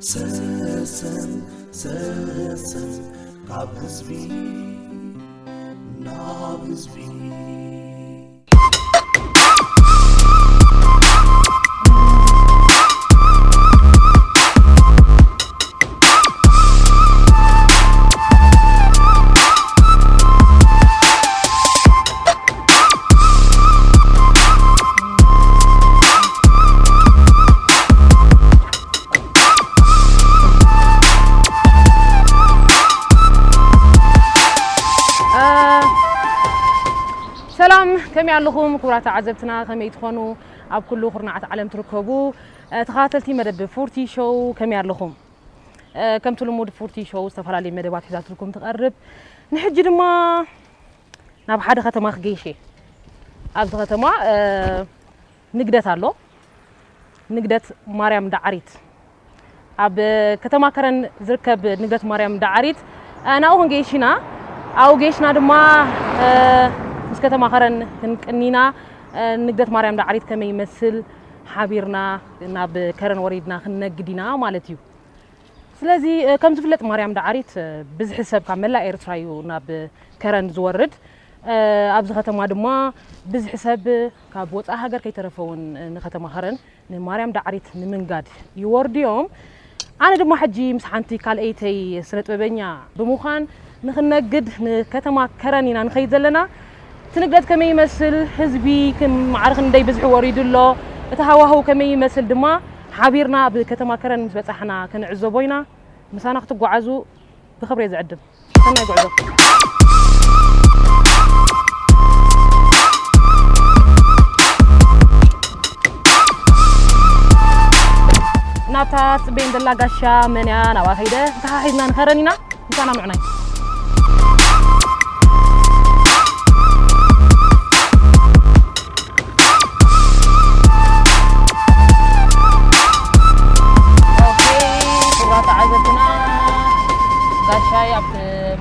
ሰሰን ሰሰን ካብ ህዝቢ ናብ ህዝቢ። ሰላም፣ ከመይ ኣለኹም ክቡራት ተዓዘብትና? ከመይ ትኾኑ? ኣብ ኩሉ ኩርናዓት ዓለም ትርከቡ ተኸታተልቲ መደብ ፉርቲ ሾው ከመይ ኣለኹም? ከምቲ ልሙድ ፉርቲ ሾው ዝተፈላለዩ መደባት ሒዛትልኩም ትቐርብ። ንሕጂ ድማ ናብ ሓደ ከተማ ክገይሽ እየ። ኣብዚ ከተማ ንግደት ኣሎ። ንግደት ማርያም ዳዕሪት። ኣብ ከተማ ከረን ዝርከብ ንግደት ማርያም ዳዕሪት ናብኡ ክንገይሽ ኢና። ኣብኡ ገይሽና ድማ ምስ ከተማ ከረን ክንቅኒና፣ ንግደት ማርያም ዳዕሪት ከመይ ይመስል ሓቢርና ናብ ከረን ወሪድና ክንነግድ ኢና ማለት እዩ። ስለዚ ከም ዝፍለጥ ማርያም ዳዕሪት ብዝሒ ሰብ ካብ መላእ ኤርትራ እዩ ናብ ከረን ዝወርድ። ኣብዚ ከተማ ድማ ብዝሒ ሰብ ካብ ወፃኢ ሃገር ከይተረፈ እውን ንከተማ ከረን ንማርያም ዳዕሪት ንምንጋድ ይወርዱ እዮም። ኣነ ድማ ሕጂ ምስ ሓንቲ ካልኣይተይ ስነ ጥበበኛ ብምዃን ንክነግድ ንከተማ ከረን ኢና ንኸይድ ዘለና። እቲ ንግደት ከመይ ይመስል፣ ህዝቢ ክም ማዕረ ክንደይ ብዝሒ ወሪዱ ኣሎ፣ እቲ ሃዋህው ከመይ ይመስል ድማ ሓቢርና ብከተማ ከረን ምስ በጻሕና ክንዕዘቦ ኢና። ምሳና ክትጓዓዙ ብኽብሪ እየ ዝዕድም። ሰናይ ጉዕዞ። ናብታ ትጽበየን ዘላ ጋሻ መን እያ? ናብኣ ከይደ ተሓሒዝና ንኸረን ኢና። ምሳና ንዑናይ። ኦኬ፣ ክቡራት ተዓዘብትና፣ ጋሻይ ኣብ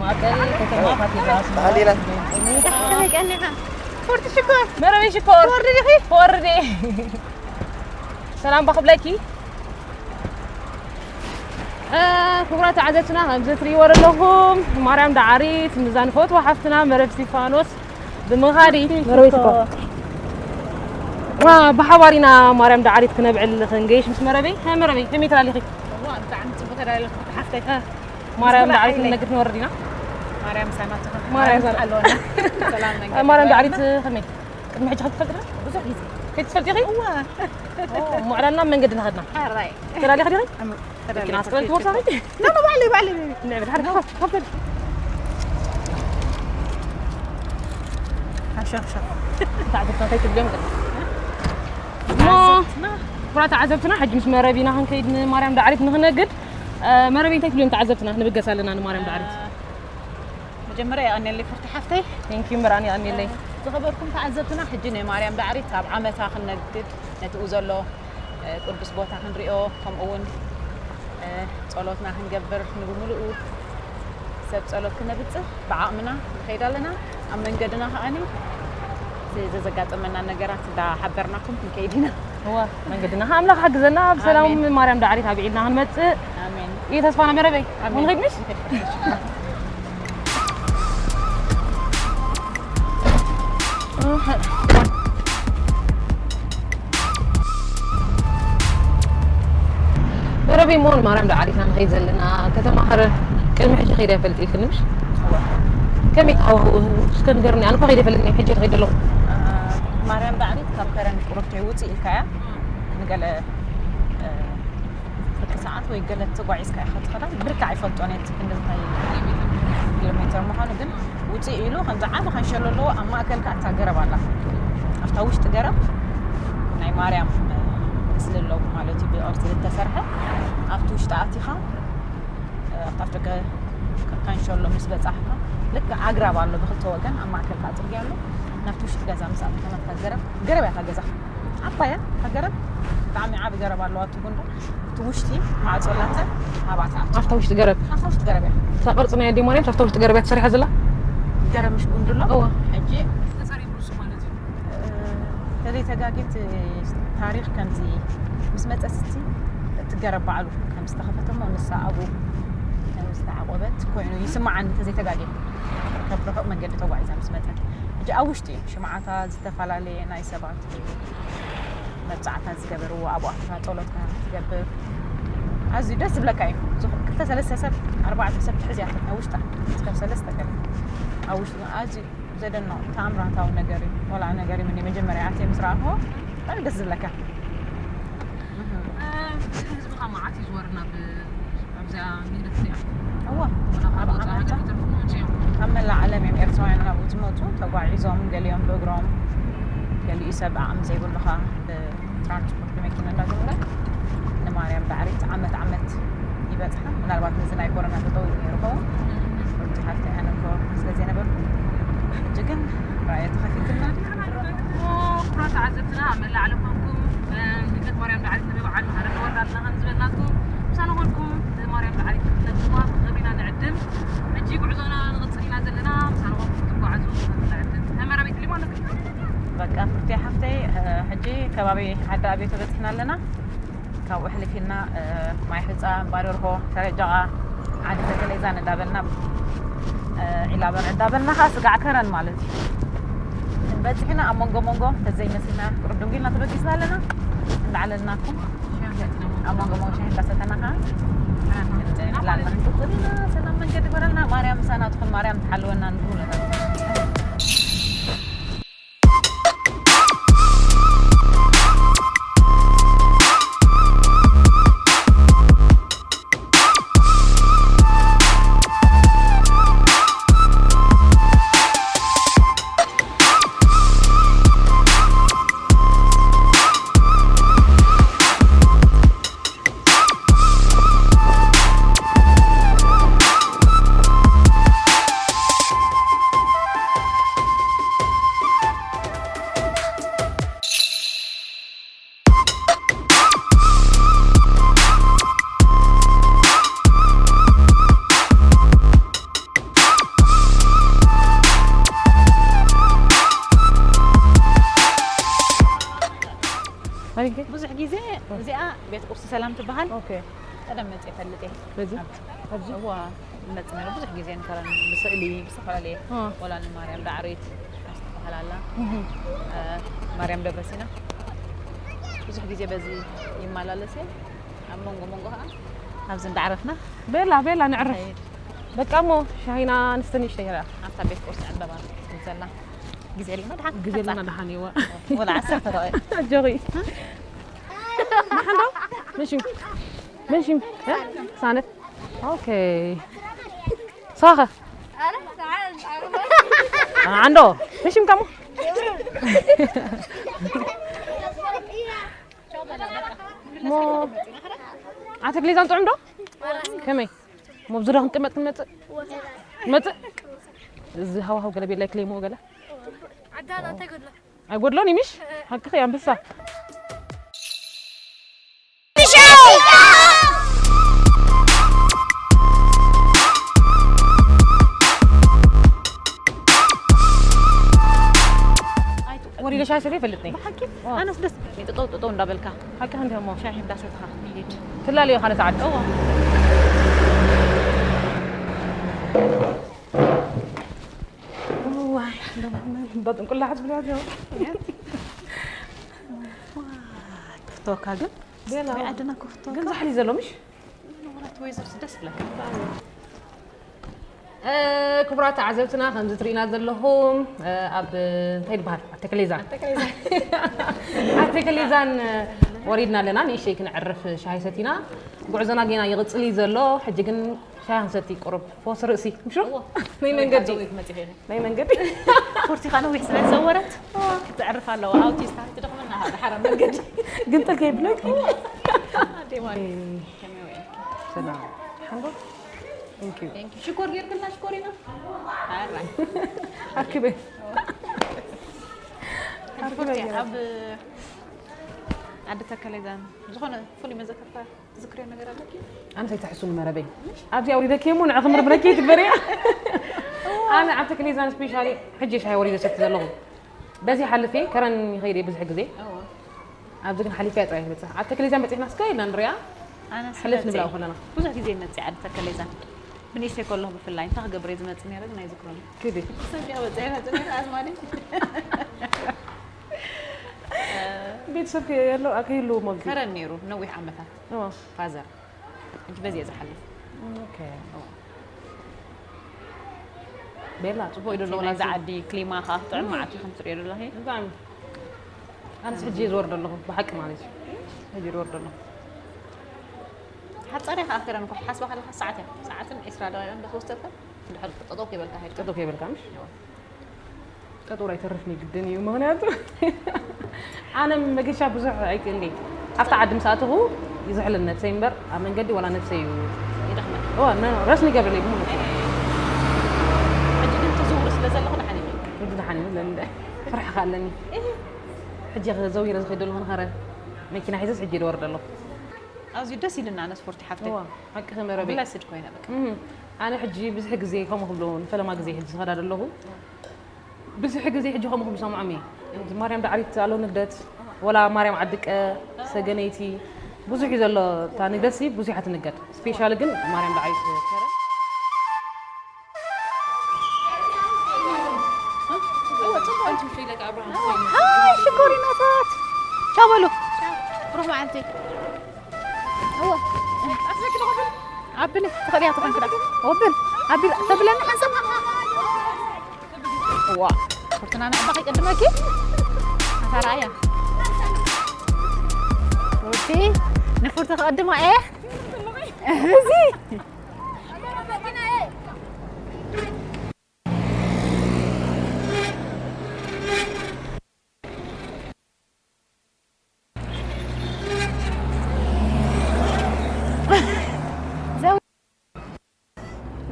ማእከል ከተማ ካቴድራል ባህሊና። ከመይ ቀኒኻ? ፎርቲ ሽኮር። መረበይ ሽኮር። ክወርድ ዲኺ? ክወርድ እየ። ሰላም ባኽብለኪ። እ፣ ክቡራት ተዓዘብትና፣ ከምዚ ትርእይዎ ዘለኹም ማርያም ዳዕሪት፣ ንዛ ንፈትዋ ሓፍትና መረብ እስቲፋኖስ ብምኻድ እዩ። መረበይ ሽኮር። እ፣ ብሓባር ኢና ማርያም ዳዕሪት ክነብዕል ክንገይሽ ምስ መረበይ። እ፣ መረበይ፣ ከመይ ትላሊኺ? እዋ፣ ብጣዕሚ ጽቡቕ ተዳለኹ፣ ሓፍተይ። እ፣ ማርያም ዳዕሪት ሓይለይ። ክንነግድ ንወርድ ኢና። ማርያም ምሳና ትኹን። ማርያም ማርያም ምሳና። ኣለወና። ሰላም መንገዲ ማርያም ይባርክ። ዳዕሪት ከመይ? ቅድሚ ሕጂ ከይትፈልጢ ዲኺ? ብዙሕ ግዜ። ከይትፈልጢ ዲኺ? እዋ። ኦ፣ እሞ ዕላልና መንገድና ኸድና። ሕራይ። ተዳሊኺ ዲኺ? እም፣ ተዳሊኺ። መኪና ኣስቀረን ትወርሳ ኸይድ? ኖ፣ ኖ፣ ባዕለይ፣ ባዕለይ፣ ባዕለይ። ንዕብል፣ ሓደ ኖ። ካብ፣ ካብ ከይድ። ሓሾ፣ ሓሾ። እንታይ ዓገብ እንታይ ትብልዮም ግን? እሞ፣ ተዓዘብትና። ክቡራት ተዓዘብትና፣ ሕጂ ምስ መረብ ኢና ክንከይድ ንማርያም ዳዕሪት ንኽነግድ። እ፣ መረብ እንታይ ትብልዮም ተዓዘብትና? ንብገስ ኣለና ንማርያም ዳዕሪት። መጀመርያ የቐንየለይ ፍርቲ ሓፍተይ። Thank you እምበር ኣነ የቐንየለይ። ዝኸበርኩም ተዓዘብትና፣ ሕጂ ናይ ማርያም ዳዕሪት ኣብ ዓመታ ክንነግድ ነቲ ኡ ዘሎ፣ እ፣ ቅዱስ ቦታ ክንሪኦ፣ ከምኡ እውን፣ እ፣ ጸሎትና ክንገብር፣ ንብምሉኡ ሰብ ጸሎት ክነብጽሕ ብዓቕምና ንኸይድ ኣለና። ኣብ መንገድና ከኣኒ እቲ ዘዘጋጠመና ነገራት እንዳሓበርናኩም ክንከይድ ኢና። እወ፣ መንገድና ከኣ ኣምላኽ ሓግዘና፣ ብሰላም ኣሜን። ማርያም ዳዕሪት ኣቢዒልና ክንመጽእ ኣሜን። እዩ ተስፋና መረበይ። ኣሜን። ንኸይድ ምሽ? መረበይ እሞ ንማርያም ዳዕሪትና ንኸይድ ዘለና ከተማ ከረን ቅድሚ ሕጂ ከይደ ኣይፈልጥ ኢልክኒ ምሽ? እወ። ከመይ ተሃዋህኡ እስከ ንገርኒ፣ ኣነ እኮ ከይደ ኣይፈልጥን እየ፣ ሕጂ ከይደ ኣለኹ። እ፣ ማርያም ዳዕሪት ካብ ከረን ቁሩብተይ ውፅእ ኢልካያ ንገለ፣ እ፣ ፍርቂ ሰዓት ወይ ገለ ተጓዒዝካ ኢኻ ትኸዳ። ብልክዕ ኣይፈልጦን እየ እቲ ክንደይ ኪሎ ሜተር ምዃኑ፣ ግን ውፅእ ኢሉ ከምዚ ዓቢ ካንሸሎ ኣለዎ። ኣብ ማእከል ከኣ እታ ገረብ ኣላ። ኣብታ ውሽጢ ገረብ ናይ ማርያም፣ እ፣ ምስሊ ኣለዎ ማለት እዩ፣ ብቅርጺ ዝተሰርሐ። ኣብቲ ውሽጢ ኣቲኻ፣ እ፣ ኣብታ ኣፍደገ ካንሸሎ ምስ በጻሕካ፣ ልክዕ ኣግራብ ኣሎ ብክልተ ወገን፣ ኣብ ማእከል ከኣ ጽርግያ ኣሎ። ናብቲ ውሽጢ ገዛ ምስ ኣቲኻ ናብታ ገረብ፣ ገረብ እያ እታ ገዛ። ዓባይ እያ እታ ገረብ፣ ብጣዕሚ ዓቢ ገረብ ኣለዋ እቲ ጉንዶ። እቲ ውሽጢ ማዕጾ ኣላተን፣ ናባታ ኣትያ። ኣብታ ውሽጢ ገረብ? ኣብታ ውሽጢ ገረብ እያ። እታ ቅርጺ ናይ ኣደይ ማርያም ኣብታ ውሽጢ ገረብ እያ ተሰሪሓ ዘላ? ገረብ ምሽ ጉንዶ ኣሎ? እወ። ሕጂ ተጸሪጉ ንሱ ማለት እዩ። እ፣ ተዘይተጋግየ እቲ ታሪኽ ከምዚ ምስ መጸ ስቲ እቲ ገረብ ባዕሉ ከም ምስ ተኸፈተ እሞ ንሳ ኣብኡ ከም ዝተዓቖበት ኮይኑ ይስምዓኒ፣ እንተዘይተጋግየ። ካብ ርሑቕ መንገዲ ተጓዒዛ ምስ መጸት። ሕጂ ኣብ ውሽጢ እዩ። ሽምዓታት፣ ዝተፈላለየ ናይ ሰባት መብጻዕታት ዝገበርዎ፣ ኣብኡ ኣቲኻ ጸሎትካ ትገብር። ኣዝዩ ደስ ዝብለካ እዩ። ዝኾ-፣ ክልተ ሰለስተ ሰብ፣ ኣርባዕተ ሰብ ትሕዝ እያ ኣብ ውሽጣ። እስካብ ሰለስተ ገለ። ኣብ ውሽጢ ግን ኣዝዩ ዘደንቕ ተኣምራታዊ ነገር እዩ። ዋላ ነገር እዩ፣ መጀመርያ ኣትየ ምስ ረኣኽዎ ብጣዕሚ ደስ ዝብለካ። እህ። እ፣ ህዝብኻ መዓት እዩ ዝወርና ብ-፣ ኣብዚኣ ሚኒት እዚኣ። እወ። ወላ ካብ ኣብ ወጻኢ ዓመታ ሃገር ተርፎ መጺኦም። ካብ መላእ ዓለም እዮም ኤርትራውያን ናብኡ ዝመጹ፣ ተጓዒዞም፣ ገሊኦም ብእግሮም፣ ገሊኡ ሰብ ዓቕሚ ዘይብሉ ኸኣ ብትራንስፖርት ብመኪና እንዳገበረ ንማርያም ዳዕሪት ዓመት ዓመት ይበጽሓ። ምናልባት ነዚ ናይ ኮሮና ጠጠው ኢሉ ነይሩ ኸውን። ሕጂ ሃፍቲ ኣነ እኮ ስለ ዘይነበርኩ፣ ሕጂ ግን ራእየ ተኸፊትልና። ክቡራት ተዓዘብትና ኣብ መላእ ዓለም ኮንኩም፣ እ፣ ንግደት ማርያም ዳዕሪት ንብብዓል ማህረና ወርዳ ኣለና ከም ዝበልናኩም፣ ምሳና ኮንኩም ንማርያም ዳዕሪት ክትነግሩና ብኽብሪ ኢና ንዕድም። ሕጂ ጉዕዞና ንቕጽል ኢና ዘለና፣ ምሳና ኮንኩም ክትጓዓዙ ንዕድም። መመረቢት ሊሞ ኣለኩም። በቃ ፍርቴ ሓፍተይ፣ እ፣ ሕጂ ከባቢ ዓዲ ኣቤቶ በጺሕና ኣለና። ካብኡ ሕልፍ ኢልና፣ እ፣ ማይ ሕጻ፣ እምባ ደርሆ፣ ሰረጃቓ፣ ዓዲ ተከሌዛን እንዳበልና፣ እ፣ ዒላበር እንዳበልና ኸዓ ስጋዕ ከረን ማለት እዩ። ክንበጽሕ ኢና ኣብ መንጎ መንጎ፣ እንተዘይመሲና ቁሩብ ድንጉ ኢልና ተበጊስና ኣለና። እንዳዕለልናኩም ኣብ መንጎ መንጎ ሻሂ እንዳሰተና ኸዓ ክንጽል ኢና። ሰላም መንገዲ ግበረልና። ማርያም ምሳና ትኹን፣ ማርያም ትሓልወና ንብሉ ነታ ኣሪገ? ብዙሕ ግዜ እዚኣ ቤት ቁርሲ ሰላም ትበሃል። ኦኬ። ቀደም መጽእ ይፈልጥ እየ። በዚ? ኣብ-፣ ኣብዚ? እዋ፣ ይመጽእ ነይሩ። ብዙሕ ግዜ ንከረን ብስእሊ፣ ብዝተፈላለየ፣ እ። ወላ ንማርያም ዳዕሪት ትበሃል ኣላ። እህ። እ፣ ማርያም ደብረሲና። ብዙሕ ግዜ በዚ ይመላለስ እየ። ኣብ መንጎ መንጎ ኸዓ ኣብዚ እንዳዕረፍና ቤላ፣ ቤላ፣ ንዕረፍ። ንኸይድ። በቃ እሞ ሻሂና ንስተ ንእሽተይ ሄራ። ኣብታ ቤት ቁርሲ ዕምበባ ትብል ዘላ። ግዜ ኣለና ደሓን? ግዜ ኣለና ደሓን እየዋ። ወላ ዓሰርተ ደቂቕ። ኣጆኺ። ደሓን ዶ? መን ሽም? መን ሽም? እ? ሳነት። ኦኬ። ሳኸ? ኣነ፣ ኣነ፣ ኣነ። ዓንዶ። መን ሽም ከሙ? ሞ-፣ ዓተክሌዛን ጥዑም ዶ? ከመይ? ሞ፣ ኣብ ዙርያ ክንቅመጥ ክንመጽእ? መጽእ? እዚ ሃዋህው ገለ ቤላ ይክለይሞ ገለ? ዓዳና እንታይ ጎድሎ? ኣይጎድሎን እዩ፣ ምሽ? ሓቅኺ፣ ኣንበሳ። ወሪደ ሻሂ ሰትየ ይፈልጥ ነይ። ብሓቂ? ዋ። ኣነስ ደስ ይብለኒ፣ ጥጠው ጥጠው እንዳበልካ። ሓቂ ክንዲ እሞ። ሻሂ እንዳሰተኻ ትኸይድ። ትላለዮ ካልእ ሰዓት። እዋ። እዋይ፣ እንደውም በጥንቁላዕ ትብልያ ዘው። ዋይ፣ ክፍተወካ ግን። ቤላ። ናይ ዓድና ክፍተወካ። ግን ዛሕሊ ዘሎ ምሽ? ንብረት ወይዘርስ ደስ ይብለካ። እ፣ ክቡራት ተዓዘብትና፣ ከምዚ ትርእዩና ዘለኹም፣ እ፣ ኣብ፣ እንታይ ይበሃል? ኣብ ተክሌዛን። ኣብ ተክሌዛን። ኣብ ተክሌዛን፣ እ፣ ወሪድና ኣለና። ንእሽተይ ክንዕርፍ ሻሂ ሰቲና። ጉዕዞና ጌና ይቕጽል እዩ ዘሎ። ሕጂ ግን ሻሂ ክንሰቲ ቁሩብ ፈውሲ ርእሲ። ምሹ? እዎ። ናይ መንገዲ። መጺኺ። ናይ መንገዲ። ፉርቲ ኸኣ ነዊሕ ስለ ዝዘወረት፣ ክትዕርፍ ኣለዋ። ኣውቲስታ ትደኽመና፣ ደሓር ኣብ መንገዲ። ግን ጥልከ ይብለኪ። ኣዴ ማሪ፣ ከመይ ውዒልኪ? ሰላም። ሓንዶ? Thank you። Thank you። ሽኮር ጌርክልና፣ ሽኮሪና። ኣራይ። ኣርክበ። ኣርክበ። ኣብ ዓዲ ተከሌዛን ዝኾነ ፍሉይ መዘከርታ ትዝክርዮ ነገር ኣለኪ? ኣነ ኣይትሕሱኒ መረበይ። ኣብዚ ኣውሪደኪ እሞ ንዕኺ ምርምረኪ ትግበርያ። ኣነ ኣብ ተክሌዛን ስፔሻሊ ሕጂ ሻሂ ወሪደ ሰቲ ዘለኹ። በዚ ሓልፌ ከረን ይኸይድ እየ ብዙሕ ግዜ። እዎ። ኣብዚ ግን ሓሊፈያ ጥራይ ትበጽሕ። ኣብ ተክሌዛን በጺሕና እስከ ኢልና ንሪኣ። ኣነ ሕልፍ ንብላ ከለና ብዙሕ ግዜ ይመጽእ ዓዲ ተከሌዛን ብንእሽተይ ከለኹ ብፍላይ እንታይ ክገብር እየ ዝመጽእ ነይረ ግን ኣይዝክሮን። ክዲ ሰብ ዲያ በጽሐ መጽእ ነይረ ኣዝማዲ። ቤተሰብ ከ- ያለው ከይህልዎም ኣብዚ ከረን ነይሩ ነዊሕ ዓመታት እዋ። ፋዘር ሕጂ በዚ እየ ዝሓልፍ። ኦኬ። ቤላ ጽቡቅ እዩ ዘሎ ናይዚ ዓዲ ክሊማ ከዓ ጥዑም መዓት ከም ትሪኦ ዘለኺ። ብጣዕሚ ኣነስ ሕጂ እየ ዝወርድ ኣለኹ ብሓቂ ማለት እዩ። ሕጂ ዝወርድ ኣለኹ። ሓፃር እያ ከዓ ክረን እኮ ሓስባ ከለካ ሰዓት እያ ሰዓትን ዒስራ ደቂቃን ዶ ክወስደካ ድሕር ጠጠው ከይበልካ ሄድካ ጠጠው ከይበልካ ምሽ ጠጠው ኣይተርፍኒ ግድን እዩ ምክንያቱ ኣነ መገሻ ብዙሕ ኣይክእልኒ ኣብታ ዓዲ ምስ ኣተኹ ይዝሕልን ነብሰይ እምበር ኣብ መንገዲ ዋላ ነብሰይ እዩ ይደኽመ ረስኒ ይገብርለይ ብሙሉ ሕጂ ግን ትዝውሩ ስለ ዘለኹ ደሓን እዩ ሕጂ ደሓን እዩ ለንደ ፍርሒ ከኣለኒ ሕጂ ዘዊረ ዝኸይድ ዘለኹ ንኸረ መኪና ሒዘስ ሕጂ ይወርድ ኣለኹ ኣዝዩ ደስ ኢልና ኣነ ስፖርቲ ሓፍተይ እዋ ሓቂ ከመረበይ ብለስድ ኮይነ በቃ እም፣ ኣነ ሕጂ ብዙሕ ግዜ ከምኡ ክብሉ ንፈለማ ግዜ ሕጂ ዝኸዳ ዘለኹ ብዙሕ ግዜ ሕጂ ከምኡ ክብሉ ሰምዖም እየ ማርያም ዳዕሪት ኣሎ ንግደት ወላ ማርያም ዓድቀ ሰገነይቲ ብዙሕ እዩ ዘሎ እታ ንግደት ሲ ብዙሕ እያ ትንገድ ስፔሻሊ ግን ማርያም ዳዕሪት ከረን ሽኮሪናታት ቻው በሉ። ብሩኽ መዓልቲ። እወ። ኣብሊ ትኽእልያ ትኾን ክዳ ወብል ኣቢል ተብለኒ ሓንሳብ ዋ ፍርትና ንዕባ ከይቀድመኪ ኣታ ረኣያ ወዲ ንፍርቲ ክቐድማ እየ እዚ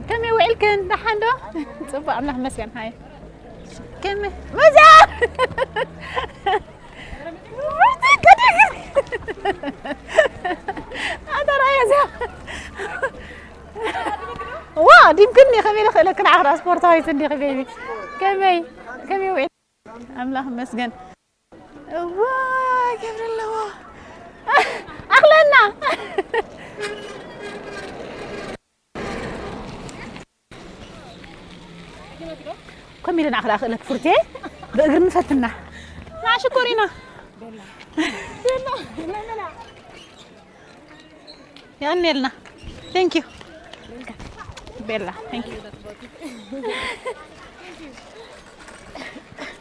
ከመይ ውዒልክን ደሓን ዶ? ፅቡቅ ኣምላኽ መስገን ሃይ ከመይ መዛ ኣታ ረኣያ እዚኣ ዋ ዲምክኒ ከመይ ኢለ ክእለክን ዓኽራ ስፖርታዊት እንዲኺ ቤቢ ከመይ ከመይ ውዒል ኣምላኽ ይመስገን እዋ ገብረ ኣለዎ ኣኽለና ከም ኢለ ንኣኽላ ክእለክ ፍርቴ ብእግሪ ንፈትና ንዓ ሽኮሪና የቐንየልና thank you ቤላ thank you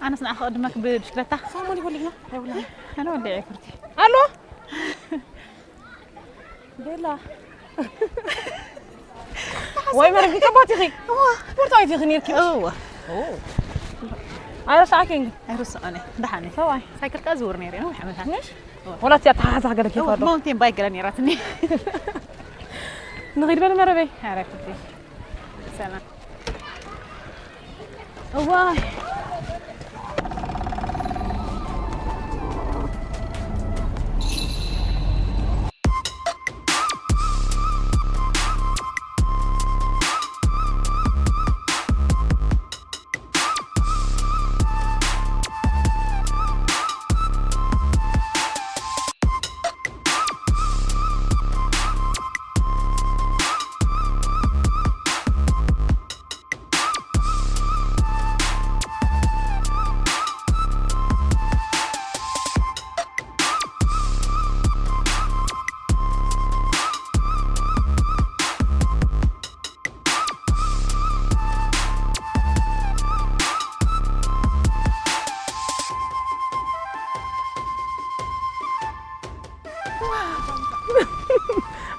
ኣነስ ንዓ ክቕድመክ ብብሽክለታ ሳሙን ይፈልግና ኣይብላን ኣነ ወዲዐ ፍርቲ ኣሎ ቤላ ወይ መረብ ጽቡቅ ኢኺ ስፖርታዊት ኢኺ ነርኪ እወ ኣይረሳዕክን ኣይረሳዕነ ደሓነ ሰዋይ ሳይክል ከዝውር ነይረ ነው ሓመታት ወላት ኣተሓሓዛ ገለ ኬፋ ኣሎ ማውንቴን ባይክ ገለ ነይራትኒ ንኺድ በል መረበይ ሰላም እዋይ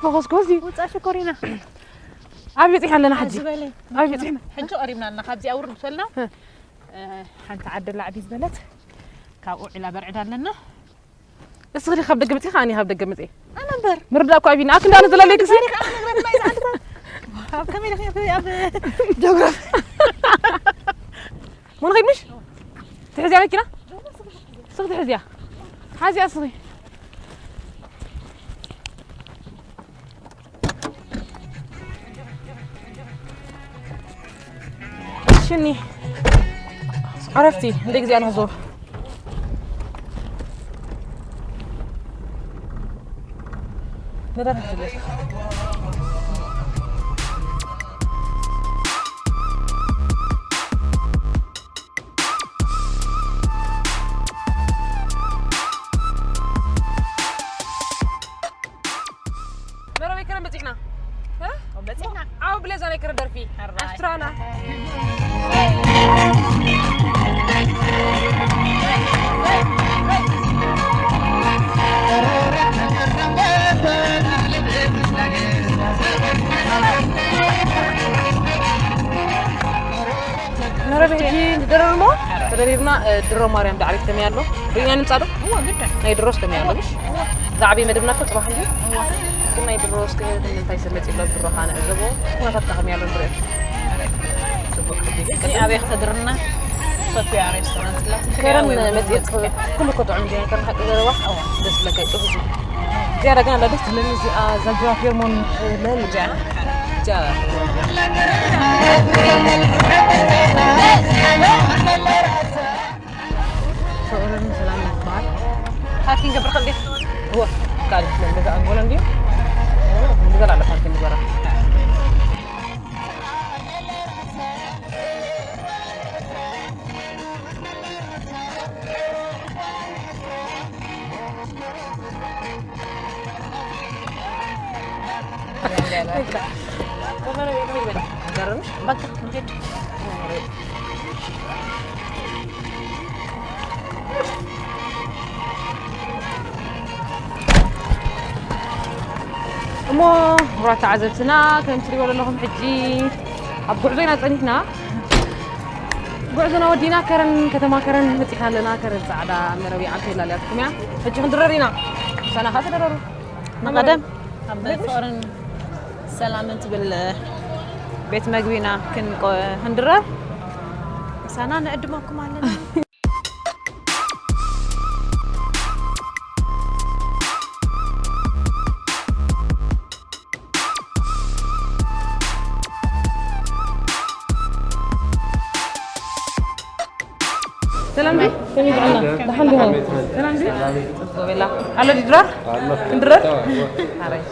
መኾስኮሲ ውፃ ሽኮሪና ኣበይ በፂሕና ኣለና ሕጂ ዝበለ ኣበይ በፂሕና ሕጂ ቀሪብና ኣለና ካብዚ ኣውርድ በልና ሓንቲ ዓዲ ላዕቢ ዝበለት ካብኡ ዒላ በርዕድ ኣለና እስኺ ካብ ደገ መፂ ከዓኒ ካብ ደገ መፂ ኣነ እምበር ምርዳእ እኮ ኣቢና ኣክ እንዳነ ዘላለይ ክሲ ኣብ ከመይ ኢለኺ ኣብ ጆግራፊ ሞን ኸይድ ምሽ ትሕዝያ መኪና እስኺ ትሕዝያ ሓዚያ እስኺ ሽኒ ዕረፍቲ እንደ ጊዜ ኣንሕዞ መረበይ ከረን በፂሕና። እ? በፂሕና። ዓው ብለዛ ናይ ከረን ደርፊ። ሕራይ። ኣሽትራና። መረብ ሕጂ ንደረር እሞ ተደሪርና፣ እ፣ ድሮ ማርያም ዳዕሪት ከመይ ኣሎ? ርኢና ንምጻእ ዶ? እዎ፣ ግድን። ናይ ድሮስ ከመይ ኣሎ? ምሽ? እዎ። ዛዕባ መደብና እኮ ጽባሕ እንድዩ። እዎ። ግን ናይ ድሮ እስከ እንታይ ሰብ መጺእ ኣሎ? ድሮ ኸኣ ንዕዘቦ። ኩነታት ከመይ ኣሎ ንሪኦ። ጽቡቕ ሕጂ ግን እኔ ኣበይ ክተድርና? ሶፊያ ሬስቶራንት ላት ከረን መጺእ ኩሉ እኮ ጥዑም እንድዩ። ከረን ሓቂ ዘረባ? እዎ። ደስ ዝብለካ እዩ፣ ጽቡቕ እዩ። ዝያዳ ግን ኣላ ደስ ትብለኒ እዚኣ ዛንጅራ ፌርሞን፣ እ፣ ለል እዚኣ። እዚኣ። ፍቕርን ሰላምን ይበሃል። ፓርኪንግ ገብር ከልዲ? እወ፣ ካልእ ገዛ ኣንጎሎ እንድዩ። ገዛ ኣለ ፓርኪንግ ዝበራ። እሞ ክቡራት ተዓዘብትና፣ ከም ትሪእዎ ዘለኹም ሕጂ ኣብ ጉዕዞ ኢና ጸኒሕና። ጉዕዞና ወዲና ከረን፣ ከተማ ከረን መጺና ኣለና። ከረን ጻዕዳ መረብ ይዓልቲ ይላለያትኩም እያ። ሕጂ ክንድረር ኢና። ምሳና ከኣ ተደረሩ። ንቐደም ኣብ ፍቕርን ሰላምን ትብል ቤት መግቢና ክንቆ-፣ ክንድረር ምሳና ንዕድመኩም ኣለና። ሰላም ዲ? ከመይ ጥዕና? ደሓን ዲኹም? ሰላም ዲ? ጽቡቕ ቤላ። ኣሎ ዲ ድራር? ኣሎ። ክንድረር? ተባዕ። ኣረይ።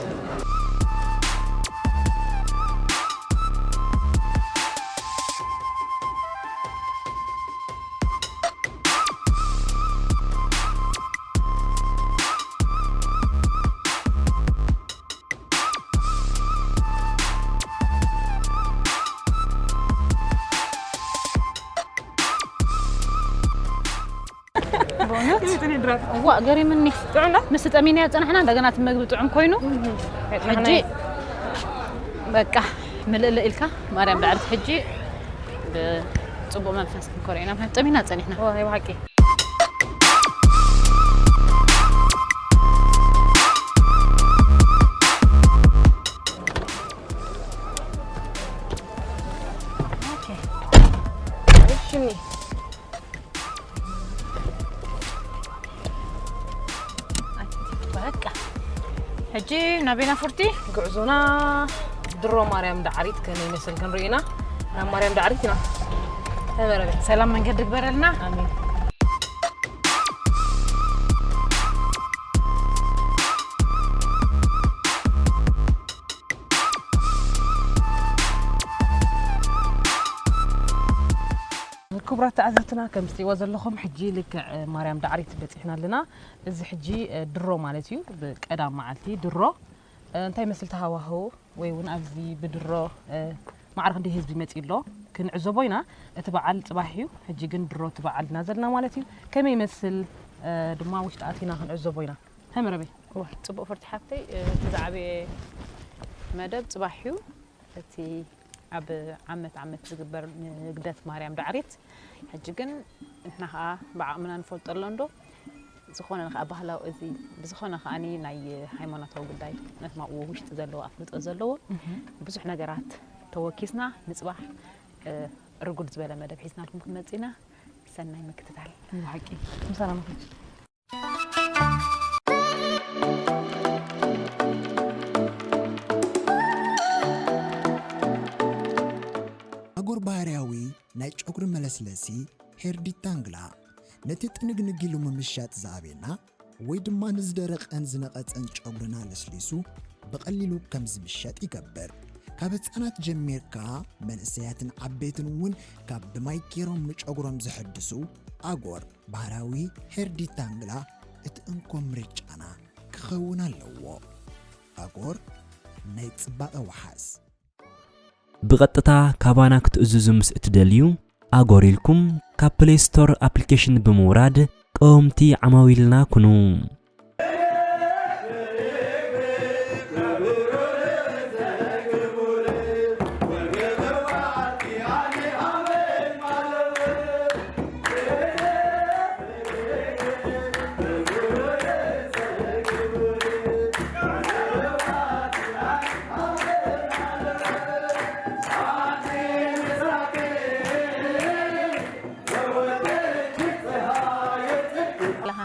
በእውነት? እዋእ፣ ገሪምኒ። ጥዑም ዶ? ምስ ጠሚና ጸናሕና፣ እንደገና እቲ መግቢ ጥዑም ኮይኑ። እህ። ሕጂ በቃ ምልእልእ ኢልካ ማርያም ዳዕሪት ሕጂ ብጽቡቕ መንፈስ ክንኮርዮ ኢና። ምኽንያቱ ጠሚና ጸኒሕና። እዎ፣ ናይ ብሓቂ። ኦኬ። እሺ፣ እኒ። በቃ። ሕጂ ናበይ ኢና ፉርቲ? ጉዕዞና ድሮ ማርያም ዳዕሪት ከመይ ይመስል ክንርኢ ኢና። ናብ ማርያም ዳዕሪት ኢና። ተበረበ። ሰላም መንገዲ ግበረልና። ኣሜን። ክቡራት ተዓዘብትና፣ ከም ትሪእዎ ዘለኹም ሕጂ ልክዕ፣ እ፣ ማርያም ዳዕሪት በጺሕና ኣለና። እዚ ሕጂ፣ እ፣ ድሮ ማለት እዩ፣ ብቀዳም መዓልቲ ድሮ። እ፣ እንታይ ይመስል እቲ ሃዋህው? ወይ እውን ኣብዚ ብድሮ፣ እ፣ ማዕረ ክንደይ ህዝቢ መጺኡ ኣሎ ክንዕዘቦ ኢና። እቲ በዓል ጽባሕ እዩ፣ ሕጂ ግን ድሮ እቲ በዓል ኢና ዘለና ማለት እዩ። ከመይ ይመስል፣ እ፣ ድማ ውሽጢ ኣቲና ክንዕዘቦ ኢና። ሃይ መረበይ። እዋ፣ ጽቡቕ ፍርቲ ሓፍተይ፣ እ፣ እቲ ዝዓበየ መደብ ጽባሕ እዩ። እቲ ኣብ ዓመት ዓመት ዝግበር ንግደት ማርያም ዳዕሪት፣ ሕጂ ግን ንሕና ኸኣ ብዓቕምና ንፈልጦ ኣሎ እንዶ፣ ዝኾነ ኸኣ ባህላዊ እዚ፣ ብዝኾነ ኸኣኒ ናይ ሃይማኖታዊ ጉዳይ ነቶም ኣብኡ ውሽጢ ዘለዎ ኣፍልጦ ዘለዎ እህ። ብዙሕ ነገራት ተወኪስና ንጽባሕ፣ እ፣ ርጉድ ዝበለ መደብ ሒዝናልኩም ክንመጽእ ኢና። ሰናይ ምክትታል። ብሓቂ። ምሳና ንኹን። ኣጎር ባህርያዊ ናይ ጨጉሪ መለስለሲ ሄር ዲታንግላ ነቲ ጥንግንግ ኢሉ ምምሻጥ ዝኣብየና ወይ ድማ ንዝደረቐን ዝነቐጸን ጨጉርና ለስሊሱ ብቐሊሉ ከም ዝምሸጥ ይገብር። ካብ ህጻናት ጀሚርካ መንእሰያትን ዓበይትን እውን ካብ ብማይ ጌሮም ንጨጉሮም ዘሐድሱ ኣጎር ባህላዊ ሄር ዲታንግላ እቲ እንኮ ምርጫና ክኸውን ኣለዎ። ኣጎር ናይ ጽባቐ ወሓስ። ብቐጥታ ካባና ክትእዝዙ ምስ እትደልዩ፣ ኣጎር ኢልኩም ካብ ፕሌይ ስቶር ኣፕሊኬሽን ብምውራድ ቀወምቲ ዓማዊልና ኩኑ።